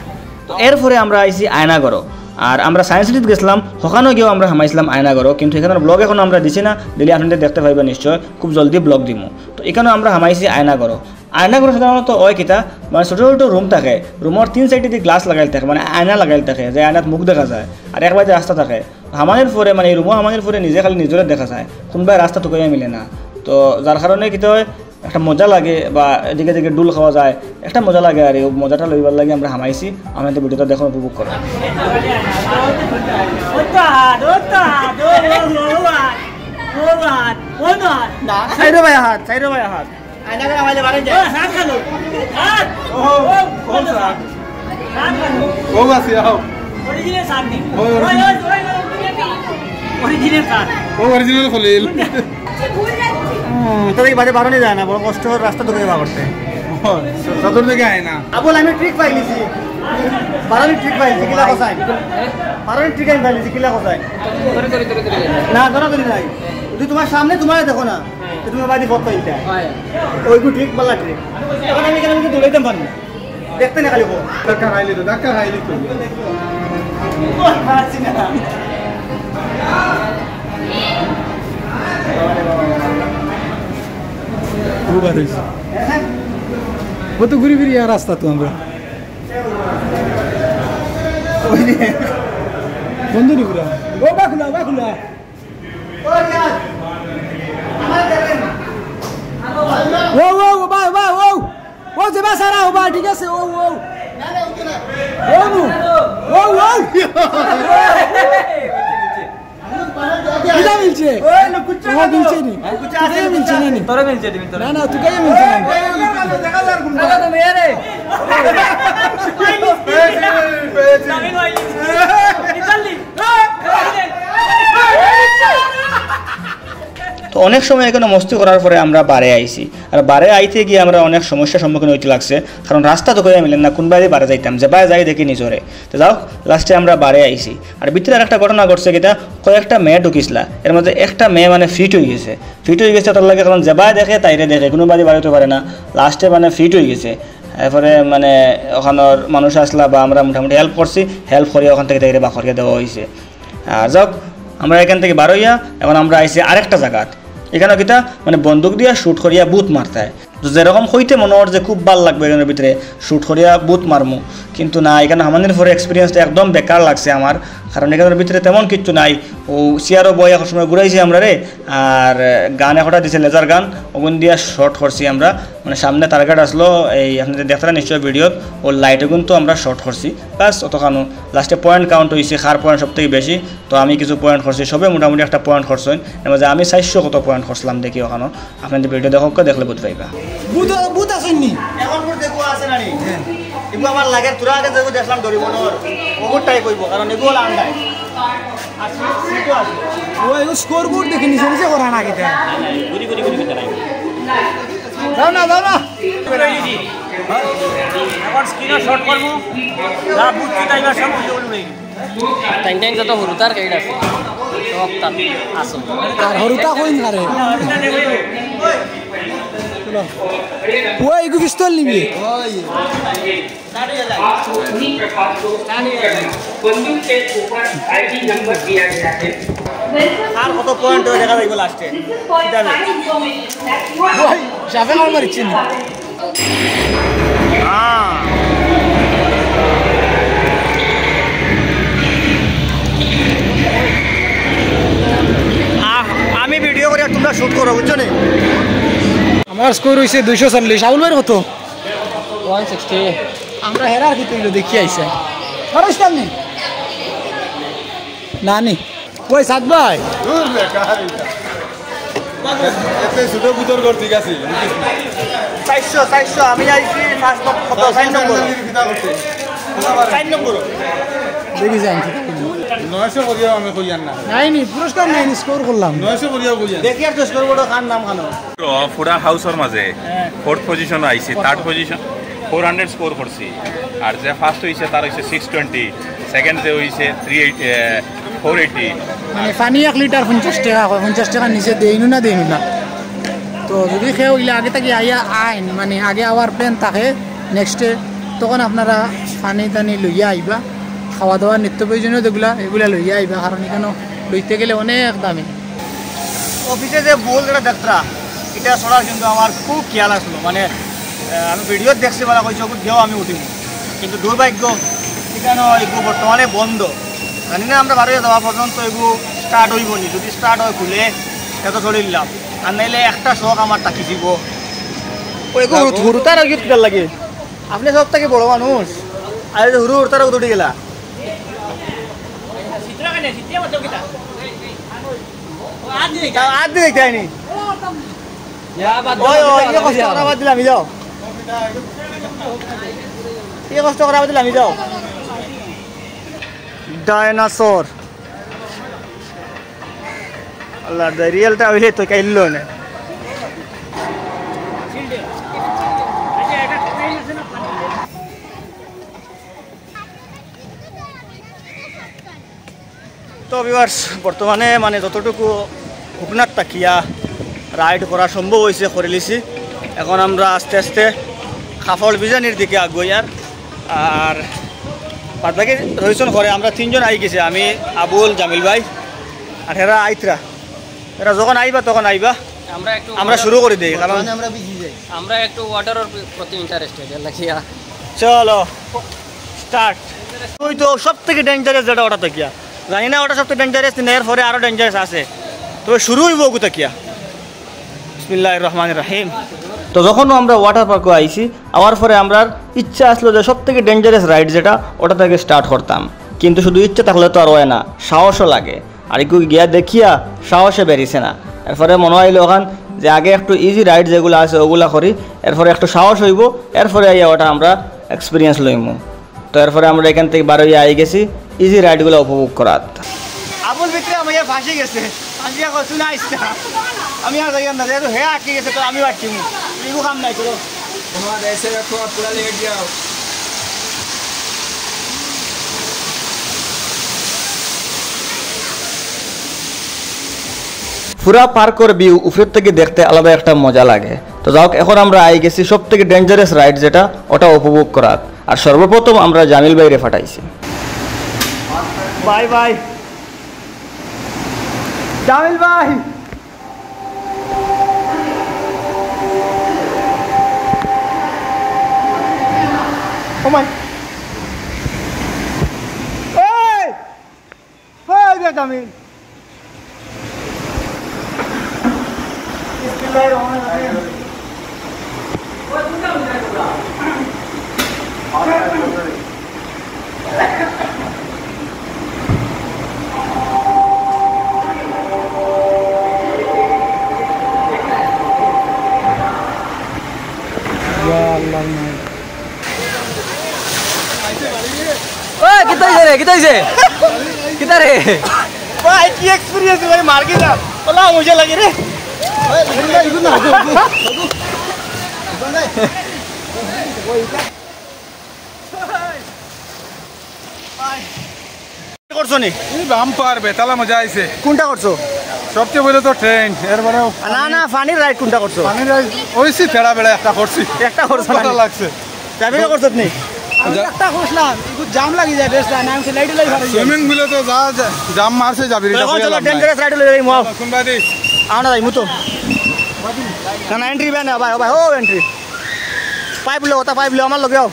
তো এরপরে আমরা আইছি আয়নাঘরো। আর আমরা সায়েন্স সিটিত গেছিলাম, ওখানেও গিয়েও আমরা হামাইছিলাম আয়নাঘরো, কিন্তু এখানর ব্লগ এখন আমরা দিছি না, দিলে আপনারা দেখতে পাইবা নিশ্চয়, খুব জলদি ব্লগ দিমু। তো এখানেও আমরা হামাইছি আয়নাঘরো। আয়নাঘরো সাধারণত হয় কিতা, মানে ছোট ছোট রুম থাকে, রুমর তিন সাইডেদি গ্লাস লাগাইল থাকে, মানে আয়না লাগাইল থাকে, যে আয়নাত মুখ দেখা যায়, আর এক বায়দি রাস্তা থাকে। হামানির পরে, মানে এই রুমো হামানির পরে নিজে খালি নিজরে দেখা যায়, কোনোবায় রাস্তা তুকাইয়া মিলে না। তো যার কারণে কিতা হয়, একটা মজা লাগে, বা এদিকে এদিকে ডুল খাওয়া যায়, একটা মজা লাগে। আর এই মজাটা লইবার লাগি আমরা হামাইছি। আপনারা ভিডিওটা দেখুন, উপভোগ করুন। না, সাইডো ভাই হাত, সাইডো ভাই হাত। আয়না করে আমাদের বাড়ি যায়। ও, ও, ও, স্যার। ও, বাসি, আও। অরিজিনাল স্যার নি। ও, অরিজিনাল। Original sir. ও, অরিজিনাল খলিল। হুম, তো এই বাদে বারো নিয়ে যায় না, বড় কষ্ট হয় রাস্তা ধরে বার করতে। ও, সদর থেকে আয় না। আবুল, আমি ট্রিক পাইলিছি। বারো আমি ট্রিক পাইলিছি, কিলা কোথায়? বারো আমি ট্রিক আমি পাইলিছি, কিলা কোথায়? না, ধরা ধরি নাই। তুই তোমার সামনে তোমার দেখো না। তুমি বাদি ফটো ইটা। ওই গুড ট্রিক, বালা ট্রিক। এখন আমি কেন দৌড়াইতাম পারি না? দেখতে না খালি বল। ধাক্কা খাইলি তো, ধাক্কা খাইলি তো। ও বার হইছে। ও তো ঘুরি ফিরি আর রাস্তা তো আমরা। ওই যে বন্ধ নি পুরা। ও বা খোলা, বা খোলা। ও, ও, ও, বা, বা, ও। ও, যে বা সারা, ও বা, ঠিক আছে, ও, ও। ও, নু। ও, ও। কিতা মিলছে? ও, মিলছে নি। কিতা মিলছে না নি? তোরে মিলছে, তুমি তোরে। না, না, তুই কাই মিলছে না নি? তো অনেক সময় এখানো মস্তি করার পরে আমরা বারে আইছি, আর বারে আইতে গিয়া আমরা অনেক সমস্যার সম্মুখীন অইতে লাগছে, কারণ রাস্তা তো কইয়া মিলে না, কুনবায়দি বারে যাইতাম, যেবায় যাই দেখি নিজরে। তো যাও, লাস্টে আমরা বারে আইছি। আর ভিতরে আরেকটা ঘটনা ঘটছে, কিতা, কয়েকটা মেয়ে ঢুকিছলা, এর মধ্যে একটা মেয়ে মানে ফিট অইগেছে, ফিট অইগেছে তার লাগি, কারণ যেবায় দেখে তাইরে দেখে, কুনবায়দি বারইতো পারে না, লাস্টে মানে ফিট অইগেছে। এরপরে মানে ওখানোর মানুষ আছলা বা আমরা মোটামুটি হেল্প করছি, হেল্প করিয়া ওখান থাকি তাইরে বার করিয়া দেওয়া অইছে। আর যাউক, আমরা এখান থাকি বার অইয়া এখন আমরা আইছি আরেকটা জাগাত। এখানো কিতা মানে বন্দুক দিয়া শুট করিয়া ভূত মারতায়। তো যেরকম কইতে মনো অর যে খুব ভালা লাগবো এখানোর ভিতরে শুট করিয়া ভূত মারমু, কিন্তু না, এখানো হামানির পরে এক্সপিরিয়েন্সটা একদম বেকার লাগছে আমার। কারণ এখানোর ভিতরে তেমন কিচ্ছু নাই। ও চেয়ারো বইয়া এক সময় ঘুরাইছে আমরারে, আর গান একটা দিছে, লেজার গান, ওগুন দিয়া শট করছি আমরা। মানে সামনে টার্গেট আছলো, এই আপনারা দেখরা নিশ্চয় ভিডিওত, ও লাইট ওগুন তো আমরা শট করছি। বাস অতখানো। লাস্টে পয়েন্ট কাউন্ট অইছে, কার পয়েন্ট সব থাকি বেশি। তো আমি কিছু পয়েন্ট করছি, সবে মোটামুটি একটা পয়েন্ট করছইন। এর মাঝে আমি চাইরশো কত পয়েন্ট করছিলাম দেখি ওখানো। আপনারা ভিডিও দেখউক্কা, দেখলে বুঝ পাইবা। ভূত, ভূত আছইন নি? এখন ভূত দেখো আছে না নি? এগুলো আমার লাগে, তোরা আগে যেগুলো দেখলাম ডরিবনর, ওগুলো টাইপ অইবো, কারণ এগুলো হলো আন্ডায়। আর সিট, সিটও আছে। ও, এগুলো স্কোর বোর্ড দেখি নিচে নিচে করা না কিতা? ঘুরি ঘুরি ঘুরি ঘুরি নাই। যাও না, যাও না। এখন স্ক্রিনও শর্ট করবো, যা বুঝছি তাই বা সব উল্টো উল্টো হয়ে গেছে। টাইম টাইম যত হুরুতার হেড আছে, সব তার আসল। আর হুরুতা কইন কারে? ওই, এগু পিস্তল নিবি? আর কত পয়েন্ট দেখা যাইব লাস্টে? ওই, সাপে কামড় মারিচ্ছে নি? আহ, আমি ভিডিও করি আর তোমরা শুট করো, বুঝছো নি? আমার স্কোর হইছে দুইশো চল্লিশ। আবুল ভাইর কত? One sixty. আমরা হেরার ভিতরে দেখি আইছে। খরচ কেমনি? না নি। ওই সাত ভাই। দূর রে, কার এটা? এতে ছোট পুতর ঘর ঠিক আছে। চাইরশো, চাইরশো, আমি আইছি ফার্স্ট নম্বর, কত? চার নম্বর। কিতা করতে? চার নম্বর। দেখি যাই, ঠিক আছে। নয়শো করিয়াও আমি কইয়ার না। নাই নি, পুরস্কার নাই নি, স্কোর করলাম। নয়শো করিয়াও কইয়ার। দেখি আর তো স্কোর বোর্ডে কার নাম খানো। তো ফুরা হাউসর মাঝে হ্যাঁ। ফোর্থ পজিশন আইছি, third position, four hundred score করছি। আর যে ফার্স্ট হইছে, তার হইছে সিক্স টোয়েন্টি, সেকেন্ড যে হইছে থ্রি এইট, ফোর এইটি। মানে, পানি এক লিটার পঞ্চাশ টেকা কয়, পঞ্চাশ টেকা নিচে দেইনু না, দেইনু না। তো যদি কেউ ইলা আগে থাকি আইয়া আইন, মানে, আগে আওয়ার প্ল্যান থাকে নেক্সটে, তখন আপনারা পানি টানি লইয়া আইবা, খাওয়া দাওয়া নিত্য প্রয়োজনীয় যেগুলা, এগুলা লইয়া আইবা, কারণ এখানো লইতে গেলে অনেক দামি। অফিসে যে বোল যেটা দেখরা, এটা ছাড়া কিন্তু আমার খুব খেয়াল আসলো, মানে, আহ, আমি ভিডিওত দেখছি, বলা কইছে, "ওকে দিও, আমি উঠিব।" কিন্তু দুর্ভাগ্য, এখানো এগু বর্তমানে বন্ধ। জানি না আমরা বারো যাওয়া পর্যন্ত এগু স্টার্ট হইব নি, যদি স্টার্ট হয় খুলে, এত শরীর লাভ, আর নাইলে একটা শখ আমার থাকি যাব। ও এগু হুরু-, হুরুতার আর কি লাগে, আপনি সব থাকি বড় মানুষ, আর এই যে হুরু হুরুতার উঠে গেলা। তা আত দিয়ে দেখতে হয়নি। ওই, ওই, ইয়ে কষ্ট করা বাদ দিলাম, যাও। ইয়ে কষ্ট করা বাদ দিলাম, যাও। ডাইনোসর। আল্লাহ, রিয়েলটা হইলে তো কাইল না। তো ভিউয়ার্স, বর্তমানে মানে যতটুকু হুকনার তাকিয়া রাইড করা সম্ভব অইছে, করিলিছি। এখন আমরা আস্তে আস্তে কাপড় ভিজানির দিকে আগুয়াইয়ার। আর বাদ বাকি রইছন ঘরে, আমরা তিনজন আই গেছি, আমি, আবুল, জামিল ভাই, আর হেরা আইতরা। এরা যখন আইবা তখন আইবা। আমরা একটু আমরা শুরু করি দেই, কারণ মানে আমরা বিজি যাই। আমরা একটু ওয়াটারর প্রতি ইন্টারেস্টেড, এর লাগিয়া। চলো, স্টার্ট। ওই তো সব থেকে ডেঞ্জারাস যেটা, ওটা থাকিয়া। জানি না ওটা সব থেকে ডেঞ্জারাস না, এরপরে আরো ডেঞ্জারাস আছে। তবে শুরু অইবো ওগু থাকিয়া। বিসমিল্লাহির রহমানির রহিম। তো যখন আমরা ওয়াটার পার্কো আইছি, আওয়ার পরে আমরার ইচ্ছা আসলো যে সব থেকে ডেঞ্জারাস রাইড যেটা, ওটা থেকে স্টার্ট করতাম। কিন্তু শুধু ইচ্ছা থাকলে তো আর অয় না, সাহসও লাগে। আর একটু গিয়া দেখিয়া সাহসে বেরিছে না। এরপরে মনো অইলো ওখান যে আগে একটু ইজি রাইড যেগুলা আছে ওগুলা করি, এরপরে একটু সাহস অইবো, এরপরে আইয়া ওটা আমরা এক্সপিরিয়েন্স লইমু। তো এরপরে আমরা এখান থেকে বার অইয়া আই গেছি ইজি রাইডগুলা উপভোগ করাত। আবুল ভিতরে আমার ইয়া ফাঁসি গেছে, ফাঁসিয়া কইছু না আইসটা। আমি আর যাইয়ার না, যেহেতু হে আটকি গেছে তো আমিও আটকিমু। ইগু কাম নাই, চলো। তোমার এসে রাখো, পুরা লেগে যাও। পুরা পার্কর ভিউ উপরের থেকে দেখতে আলাদা একটা মজা লাগে। তো যাউক, এখন আমরা আই গেছি সব থেকে ডেঞ্জারাস রাইড যেটা, ওটা উপভোগ করাত। আর সর্বপ্রথম আমরা জামিল ভাইরে ফাটাইছি। বাই বাই জামিল ভাই। ও মাই, এই, ওই রে জামিল। বিসমিল্লাহির রহমানির রহিম। ইয়া আল্লাহ। ওই, কিতা অইছে রে? কিতা অইছে? কিতা রে? ভাই, কি এক্সপিরিয়েন্স ভাই, মার কি না? ওলা মজা লাগে রে। করছো নি? এই বাম্পার বেতালা মজা আইছে। কোনটা করছো? সবচেয়ে বড় তো ট্রেন, এরপরে না, না, ফানির রাইড কোনটা করছো? ফানির রাইড ওইসি তেড়া বেড়া একটা করছি। একটা করছো না? ভালো লাগছে। জামিলও করছো নি? আমি একটা করছিলাম, একটু জাম লাগি যায়, বেশ যায় না, আমি লাইট লাই ফারি। সুইমিং পুলে তো যা যা-, জাম মারছে যাবি, তো এটা এখন কইয়া চলো, লাভ নাই। ডেঞ্জারাস রাইড লই যাই, মাও। কোন বাদি? আমরা যাই মুতো। না, না, এন্ট্রি ব্যান, ভাই, ও ভাই, ও এন্ট্রি। পাইপ লো, ওটা পাইপ লো, আমার লগে আও।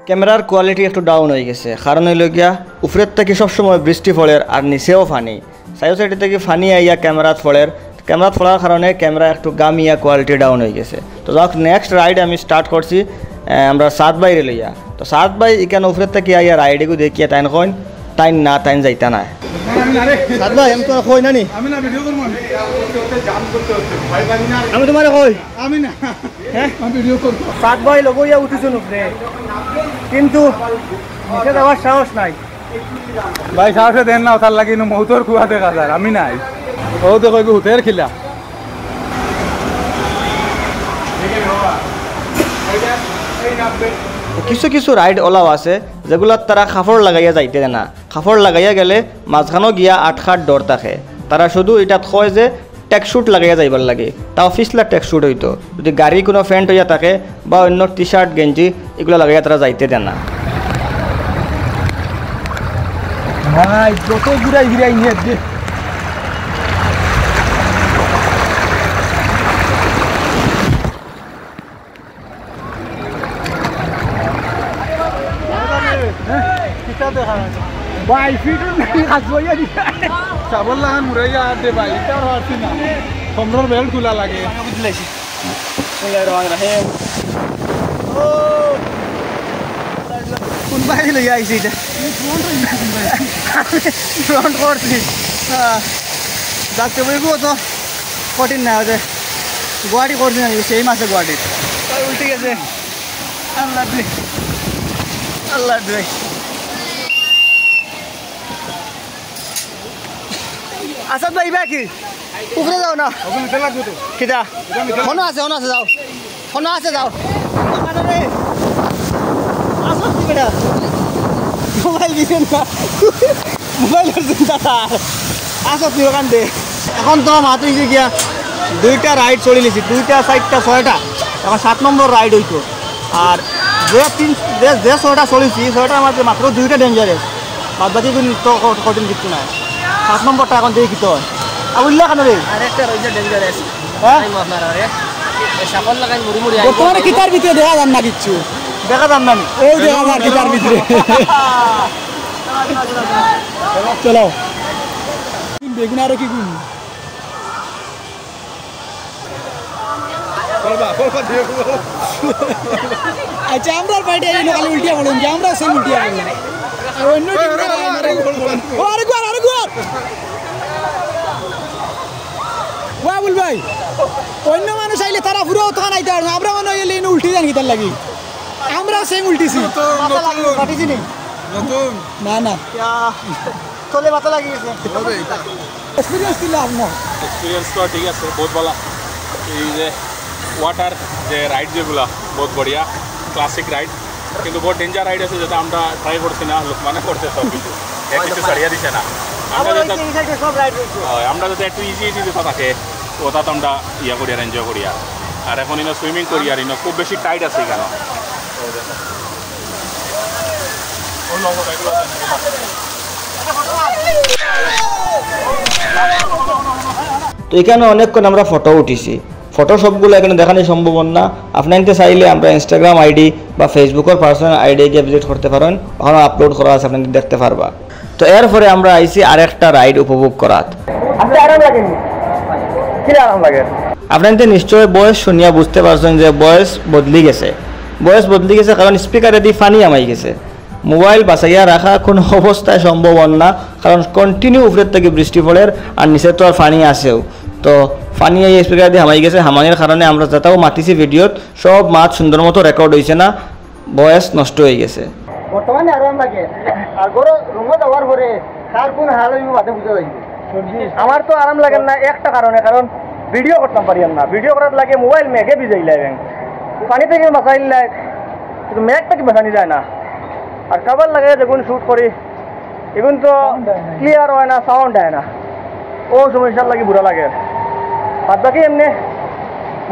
ক্যামেরার কোয়ালিটি একটু ডাউন অই গেছে, কারণ অইলো গিয়া উপরের থাকি সবসময় বৃষ্টি পড়ের আর নিচেও ফানি, সাইড সাইড থাকি ফানি আইয়া ক্যামেরাত পড়ের। ক্যামেরাত পড়ার কারণে ক্যামেরা একটু গামিয়া, কোয়ালিটি ডাউন অই গেছে। তো যাউক, নেক্সট রাইড আমি স্টার্ট করছি, আহ, আমরা সাত ভাইরে লইয়া। তো সাত ভাই ইখান উপরের থাকি আইয়া রাইড এগু দেখিয়া তাইন কইন, তাইন না, তাইন যাইতা না। সাত ভাই, আমি তো কই না নি। আমি না, ভিডিও করবো আমি। আমি তোমারে কই। আমি না। হ্যাঁ? আমি ভিডিও করবো। সাত ভাই লগে ইয়া উঠিছইন উপরে। কিন্তু নিচে যাওয়ার সাহস নাই। ভাই, সাহসে দেন না, ওটার লাগি ইনো মৌতর কুয়া দেখা যার, আমি নাই। ও তো কইবো হুতের খিলা। কিছু কিছু রাইড ওলাও আছে, যেগুলাত তারা কাপড় লাগাইয়া যাইতে দেয় না। কাপড় লাগাইয়া গেলে মাঝখানো গিয়া আটকার ডর থাকে। তারা শুধু ইটাত কয় যে ট্র্যাকস্যুট লাগাইয়া যাইবার লাগি, তাও ফিছলা ট্র্যাকস্যুট অইতো। যদি গাড়ি কুনু প্যান্ট অইয়া থাকে বা অইন্য টি-শার্ট, গেঞ্জি, ইগুলা লাগাইয়া তারা যাইতে দেয় না। ভাই, যত ঘুরাই ফিরাই নিয়ে দে। ভাই, ফিটর নাই, হাত বইয়া দিছে। সাবল লাগান মুরাইয়া আর দে ভাই, ইটা আর পারছি না। কমরর বেল্ট খুলা লাগে। বিসমিল্লাহির রহমানির রহিম। ও, কোন ভাই লইয়া আইছে ইটা? ফ্রন্ট করছি। হ্যাঁ। যাতে বইবো তো। কঠিন না, ওই যে গুয়াহাটি করছি না, সেই মাসে গুয়াহাটি। ওই উল্টে গেছে। আল্লাহ দে, আল্লাহ দে। আসাদ ভাই, ইবা কি? উপরে যাও না। ওখানে উঠে লাগবে তো। কিতা? হনো আছে, হনো আছে, যাও। হনো আছে, যাও। আরে, আসাদ কি বেটা? মোবাইল দিবেন না। মোবাইলর চিন্তা তার। আসো তুই ওখান দে। এখন তো মাত্র গিয়া দুইটা রাইড চড়িলিছি, দুইটা, চাইরটা, ছয়টা, এখন সাত নম্বর রাইড অইতো। আর যে তিন, যে, যে ছয়টা চড়িছি, ছয়টার মাঝে মাত্র দুইটা ডেঞ্জারাস, বাদ বাকি কিন্তু তো ক-, কঠিন কিচ্ছু নাই। সাত নম্বরটা এখন দেখি কিতা অয়। আবুল্লাহ খান রে। আরেকটা রইছে ডেঞ্জারাস। হ্যাঁ? টাইম আপনার আরে। এই সাপল লাগাই মুড়ি মুড়ি আইবো। বর্তমানে কিতার ভিতরে দেখা যার না কিচ্ছু। দেখা যার না নি? ওই দেখা যার কিতার ভিতরে। চলো। বেগুন আরো কি গুণ? আচ্ছা, আমরার পার্টি আইলে খালি উল্টিয়া পড়ুন, যে আমরাও সেম উল্টিয়া পড়লাম। আর অন্য টিম তারা আইলে আরো পড়ুন। ও, আরেকবার, আরেকবার। ওয়া বুল ভাই, অন্য মানুষ আইলে তারা পুরো তখন আইতে পারে না, আমরা মনে হয় এলে উল্টি যান কিতার লাগি। আমরাও সেম উল্টিছি। তো মাথা লাগিয়ে নতুন। ফাটিছি নি? নতুন। না, না। ইয়া, তলে মাথা লাগিয়ে গেছে। হবে এটা। এক্সপিরিয়েন্স কিলা আপনার? এক্সপিরিয়েন্স তো ঠিক আছে, বহুত ভালা। এই যে ওয়াটার যে রাইড যেগুলা, বহুত বড়িয়া, ক্লাসিক রাইড। কিন্তু বহুত ডেঞ্জার রাইড আছে, যেটা আমরা ট্রাই করছি না, লোকমানে করছে সব কিছু। এ কিছু ছাড়িয়া দিছে না। আমরা আবার ওই যেটা, যে এই সাইডে সব রাইড রয়েছে। হয়, আমরা যাতে একটু ইজি ইজি যেটা থাকে, ওটা তো আমরা ইয়া করি আর এনজয় করি আর। আর এখন ইনো সুইমিং করি আর ইনো খুব বেশি টাইট আছে এখানে। তো এখানে অনেকক্ষণ আমরা ফটো উঠিছি। ফটো সবগুলা এখানে দেখানি সম্ভব না। আপনাইনতে চাইলে আমরার ইনস্টাগ্রাম আইডি বা ফেসবুকর পার্সোনাল আইডি গিয়া ভিজিট করতে পারইন, ওখানে আপলোড করা আছে, আপনাইনতে দেখতে পারবা। তো এরপরে আমরা আইছি আরেকটা রাইড উপভোগ করাত। আচ্ছা, আরাম লাগেনি? কি আরাম লাগে? আপনাইনতে নিশ্চয় ভয়েস শুনিয়া বুঝতে পারছইন যে ভয়েস বদলি গেছে। ভয়েস বদলি গেছে কারণ স্পিকারেদি পানি হামাই গেছে। মোবাইল বাচাইয়া রাখা কুনু অবস্থায় সম্ভব অর না, কারণ কন্টিনিউ উপরের থাকি বৃষ্টি পড়ের আর নিচে তো আর পানি আছেও। তো পানি এই স্পিকারেদি হামাই গেছে, হামানির কারণে আমরা যেটাও মাতিছি ভিডিওত, সব মাত সুন্দর মতো রেকর্ড অইছে না, ভয়েস নষ্ট অই গেছে। বর্তমানে আরাম লাগে, আর ঘরো রুমো যাওয়ার পরে কার কুন হাল অইবো বাদে বুঝা যাইবো। আমার তো আরাম লাগে না একটা কারণে, কারণ ভিডিও করতাম পারিয়ার না, ভিডিও করার লাগি মোবাইল মেঘে ভিজাইলায়, পানি থাকি বাচাইলায়, কিন্তু মেঘ থাকি বাচানি যায় না। আর কাবার লাগে যেগুন শুট করি, এগুন তো ক্লিয়ার অয় না, সাউন্ড অয় না, ও সমস্যার লাগি বুরা লাগে। বাদ বাকি এমনে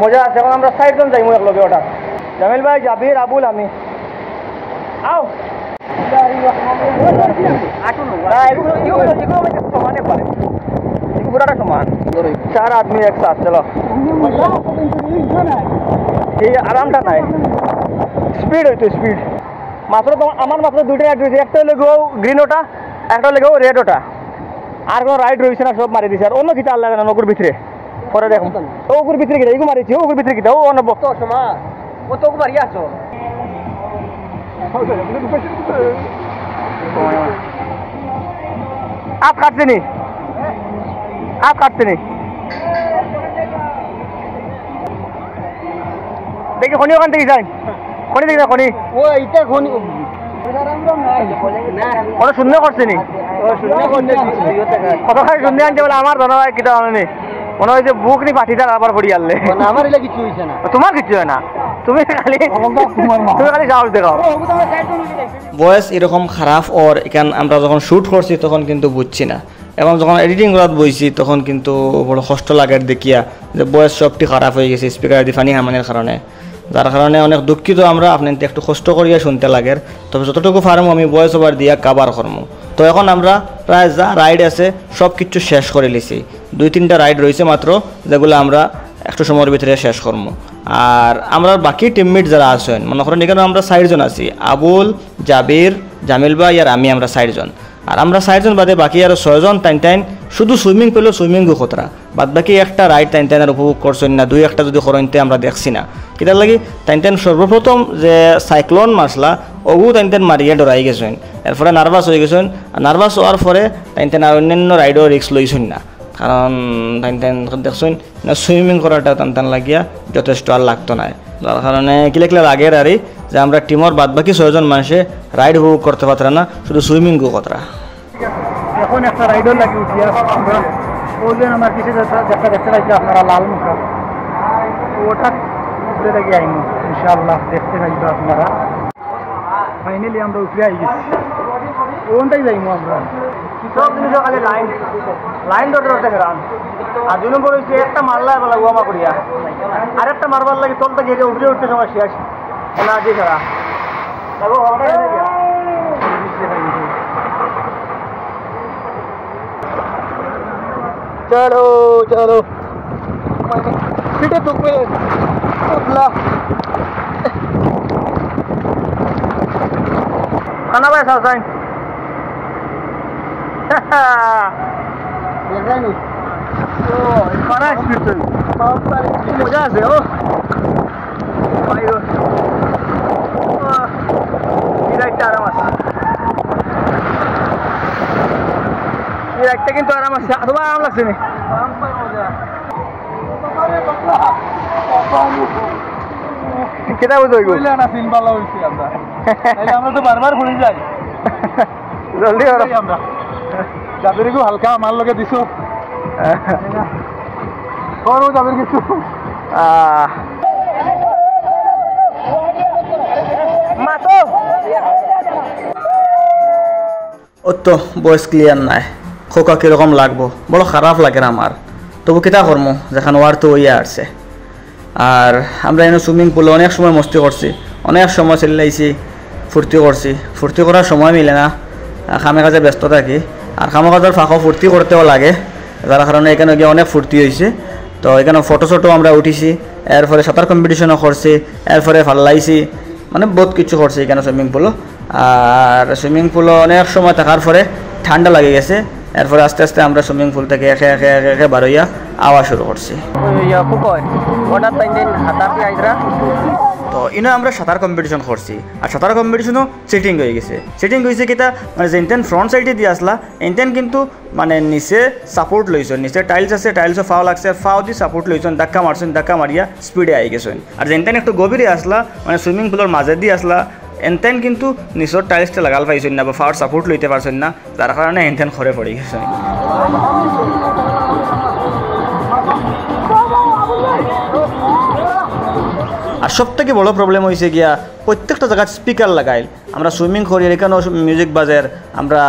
মজা আছে। এখন আমরা চাইরজন যাইমু একলগে ওটা, জামিল ভাই, জাবির, আবুল, আমি। আও। না, এগুলো, এগুলো, এগুলো আমাদের সমানে পারে। এগুলো পুরাটা সমান। চার আদমি একসাথ, চলো। এই আরামটা নাই। স্পিড অইতো, স্পিড। মাত্র তো, আমার মাত্র দুইটা রাইড রইছে। একটা অইলো গো গ্রিন ওটা, একটা অইলো গো রেড ওটা। আর কুনু রাইড রইছে না, সব মারি দিছে। আর অন্য কিতা আর লাগে না, নগর ভিতরে। পরে দেখো। ও ওগুর ভিতরে কিতা? এগু মারিছি, ও ওগুর ভিতরে কিতা? ও অনব। তো সমা, ও তো ওগু মারি আছো। আত কাটছে নি? আত কাটছে নি? দেখি খনি ওখান থাকি যাই। খনি দেখি না, খনি। ও, এইটা খনি। ওরা শূন্য করছে নি? ও, শূন্য করছে নি। কত খালি শূন্য আনছে বলে আমার জানা হয় কিতা জানে নি। মনে হয় যে বুক নি ফাটি যার আবার পড়ি আনলে। না, আমার এটা কিছু হইছে না। তোমার কিছু হয় না। তুমি খালি, তুমি খালি সাহস দেখাও। ভয়েস এরকম খারাপ অর, এখান আমরা যখন শুট করছি তখন কিন্তু বুঝছি না। এখন যখন এডিটিং করাত বইছি তখন কিন্তু বড় কষ্ট লাগের দেখিয়া যে ভয়েস সবটি খারাপ অই গেছে স্পিকারেদি পানি হামানির কারণে। যার কারণে অনেক দুঃখিত আমরা, আপনাইনতে একটু কষ্ট করিয়া শুনতে লাগের। তবে যতটুকু পারমু আমি ভয়েস ওভার দিয়া কাভার করমু। তো এখন আমরা প্রায় যা রাইড আছে সব কিছু শেষ করিলিছি। দুই তিনটা রাইড রইছে মাত্র, যেগুলা আমরা একটু সময়র ভিতরে শেষ করমু। আর আমরার বাকি টিমমেট যারা আছইন, মনে করইন এখানো আমরা চাইরজন আছি, আবুল, জাবির, জামিল ভাই আর আমি, আমরা চাইরজন। আর আমরা চাইরজন বাদে বাকি আরো ছয়জন, তাইন তাইন শুধু সুইমিং পুলো সুইমিং গু খতরা। বাদ বাকি একটা রাইড তাইন তাইন আর উপভোগ করছইন না, দুই একটা যুদি করইন তে আমরা দেখছি না। কিতার লাগি? তাইন তাইন সর্বপ্রথম যে সাইক্লোন মারছলা, ওগু তাইন তাইন মারিয়া ডরাই গেছইন। এরপরে নার্ভাস অই গেছইন। আর নার্ভাস অওয়ার পরে তাইন তাইন আর অন্যান্য রাইডও রিস্ক লইছইন না। কারণ তাইন তাইন দেখছইন না, সুইমিং করাটা তান তান লাগিয়া যথেষ্ট আর লাগতো নায়। যার কারণে কিলা কিলা লাগের আরি যে আমরা টিমর বাদ বাকি ছয়জন মানষে রাইড উপভোগ করতে পারতরা না, শুধু সুইমিং গু করতরা। এখন একটা রাইডর লাগি উঠিয়া আমরা, ওই যে আমার পিছে যেটা, যেটা দেখতে পাইছেন আপনারা, লাল মুখা, ওটা উপরে লাগি আইমু ইনশাআল্লাহ, দেখতে পাইবা আপনারা। ফাইনালি আমরা উপরে আই গেছি, ওনটাই যাইমু আমরা। সব জিনিসও খালি লাইন, লাইন ধরতে ধরতে হেরান। আর দুই নম্বর হইছে একটা মারলা বেলা ওয়ামা করিয়া, আর একটা মারবার লাগি তল থেকে হেঁটে উপরে উঠতে সময় শেষ। এনার্জি ছাড়া। দেখো, হওয়াটা এনে গেল। চলো, চলো। পিঠে তুকবে। উঠলা। কানা ভাই, সাউসাইন। দেখায়নি। ও, পারা স্পিড তো। বাবা, কি মজা আছে, ও। ভাই, ও। আহ, এই রাইডটা আরাম আছে। এই রাইডটা কিন্তু আরাম আছে। তোমার আরাম লাগছে নি? কিতা বুঝো এগু? কইলে না, ফিল ভালো হইছে আমরা। তাইলে আমরা তো বারবার ঘুরে যাই। জলদি করো। এই আমরা। যাদের একটু হালকা আমার লগে দিছো। করো যাদের কিছু। আহ। মাতো। অত ভয়েস ক্লিয়ার নাই। খোকা কিরকম লাগবো? বড় খারাপ লাগের আমার। তবু কিতা করমু, যেখান ওয়ার তো হইয়া আসছে। আর আমরা এনে সুইমিং পুলে অনেক সময় মস্তি করছি, অনেক সময় চিল্লাইছি, ফুর্তি করছি। ফুর্তি করার সময় মিলে না, আহ, কামে কাজে ব্যস্ত থাকি। আর কামে কাজের ফাঁকও ফুর্তি করতেও লাগে, যার কারণে এখানে গিয়া অনেক ফুর্তি হইছে। তো এখানে ফটো শটো আমরা উঠিছি, এরপরে সাঁতার কম্পিটিশনও করছি, এরপরে ফাল্লাইছি, মানে বহুত কিছু করছি এখানে সুইমিং পুলো। আর সুইমিং পুলো অনেক সময় থাকার পরে ঠান্ডা লাগি গেছে, এরপরে আস্তে আস্তে আমরা সুইমিং পুল থেকে একে একে একে একে বারইয়া আওয়া শুরু করছি। ওই, ওই, ইয়া, ফুকন, হঠাৎ তাই দিন হাতাতে আইসরা। তো ইনো আমরা সাঁতার কম্পিটিশন করছি, আর সাঁতার কম্পিটিশনও চিটিং হয়ে গেছে। চিটিং হয়েছে কিতা, মানে যেনতেন ফ্রন্ট সাইডে দিয়ে আসলা, এনতেন কিন্তু মানে নিচে সাপোর্ট লইছইন, নিচে টাইলস আছে, টাইলসও ফাও লাগছে, ফাও দি সাপোর্ট লইছইন, ধাক্কা মারছইন, ধাক্কা মারিয়া স্পিডে আই গেছইন। আর যেনতেন একটু গভীরে আসলা, মানে সুইমিং পুলর মাঝেদি আসলা, এনতেন কিন্তু নিচর টাইলসটা লাগাল পাইছইন না বা ফাওর সাপোর্ট লইতে পারছইন না, যার কারণে এনতেন খরে পড়ি গেছইন। আর সব থেকে বড় প্রবলেম হইছে গিয়া প্রত্যেকটা জাগাত স্পিকার লাগাইল। আমরা সুইমিং করি, আর এখানেও মিউজিক বাজের, আমরা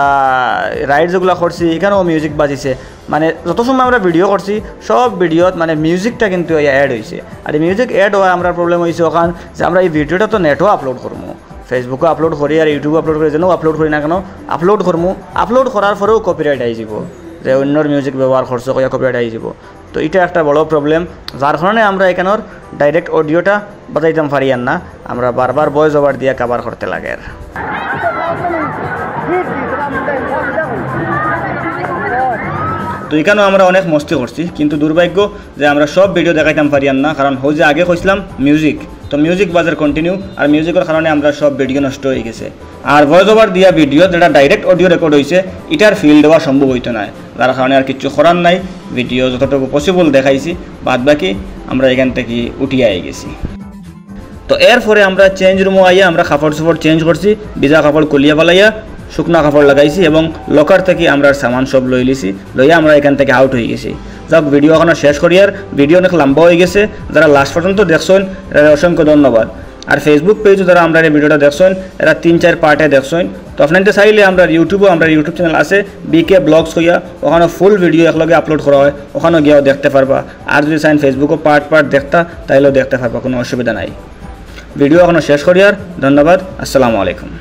রাইড যেগুলা করছি, এখানেও মিউজিক বাজিছে। মানে যত সময় আমরা ভিডিও করছি, সব ভিডিওত মানে মিউজিকটা কিন্তু অ্যাড হইছে। আর এই মিউজিক অ্যাড হওয়ায় আমরা প্রবলেম হইছে ওখান যে আমরা এই ভিডিওটা তো নেটও আপলোড করমু, Facebook-ও আপলোড করি আর YouTube-ও আপলোড করি, যেন আপলোড করি না কেন, আপলোড করমু। আপলোড করার পরেও কপিরাইট আই যাব, যে অন্যর মিউজিক ব্যবহার করছো কইয়া কপিরাইট আই যাব। তো এটা একটা বড় প্রবলেম, যার কারণে আমরা এখানোর ডাইরেক্ট অডিওটা বাজাইতাম পারি আর না, আমরা বারবার ভয়েস ওভার দিয়া কভার করতে লাগে আর। তো এখানেও আমরা অনেক মস্তি করছি, কিন্তু দুর্ভাগ্য যে আমরা সব ভিডিও দেখাইতাম পারি আর না, কারণ হউ যে আগে কইছিলাম মিউজিক, তো মিউজিক বাজার কন্টিনিউ, আর মিউজিকের কারণে আমরা সব ভিডিও নষ্ট হয়ে গেছে। আর ভয়েস ওভার দিয়া ভিডিও যেটা ডাইরেক্ট অডিও রেকর্ড হইছে, এটার ফিল দেওয়া সম্ভব হইতো না, যার কারণে আর কিচ্ছু করার নাই। ভিডিও যতটুকু পসিবল দেখাইছি, বাদ বাকি আমরা এখান থেকে উঠিয়া আই গেছি। তো এরপরে আমরা চেঞ্জ রুমও আইয়া আমরা কাপড় চোপড় চেঞ্জ করছি, ভিজা কাপড় খুলিয়া ফালাইয়া শুকনা কাপড় লাগাইছি এবং লকার থেকে আমরা সামান সব লই লিছি, লইয়া আমরা এখান থেকে আউট হয়ে গেছি। যাক, ভিডিও এখনো শেষ করি আর ভিডিও অনেক লম্বা হয়ে গেছে। যারা লাস্ট পর্যন্ত দেখছইন, এরা অসংখ্য ধন্যবাদ। আর Facebook পেজও যারা আমরা এই ভিডিওটা দেখছইন, এরা তিন চার পার্টে দেখছইন। তো আপনারা চাইলে আমরা YouTube-ও, আমরা YouTube চ্যানেল আছে বিকে ব্লগস কইয়া, ওখানে ফুল ভিডিও একলগে আপলোড করা হয়, ওখানে গিয়াও দেখতে পারবা। আর যদি চাইন Facebook-ও পার্ট পার্ট দেখতা, তাইলেও দেখতে পারবা, কোনো অসুবিধা নাই। ভিডিও এখনো শেষ করি আর ধন্যবাদ, আসসালামু আলাইকুম।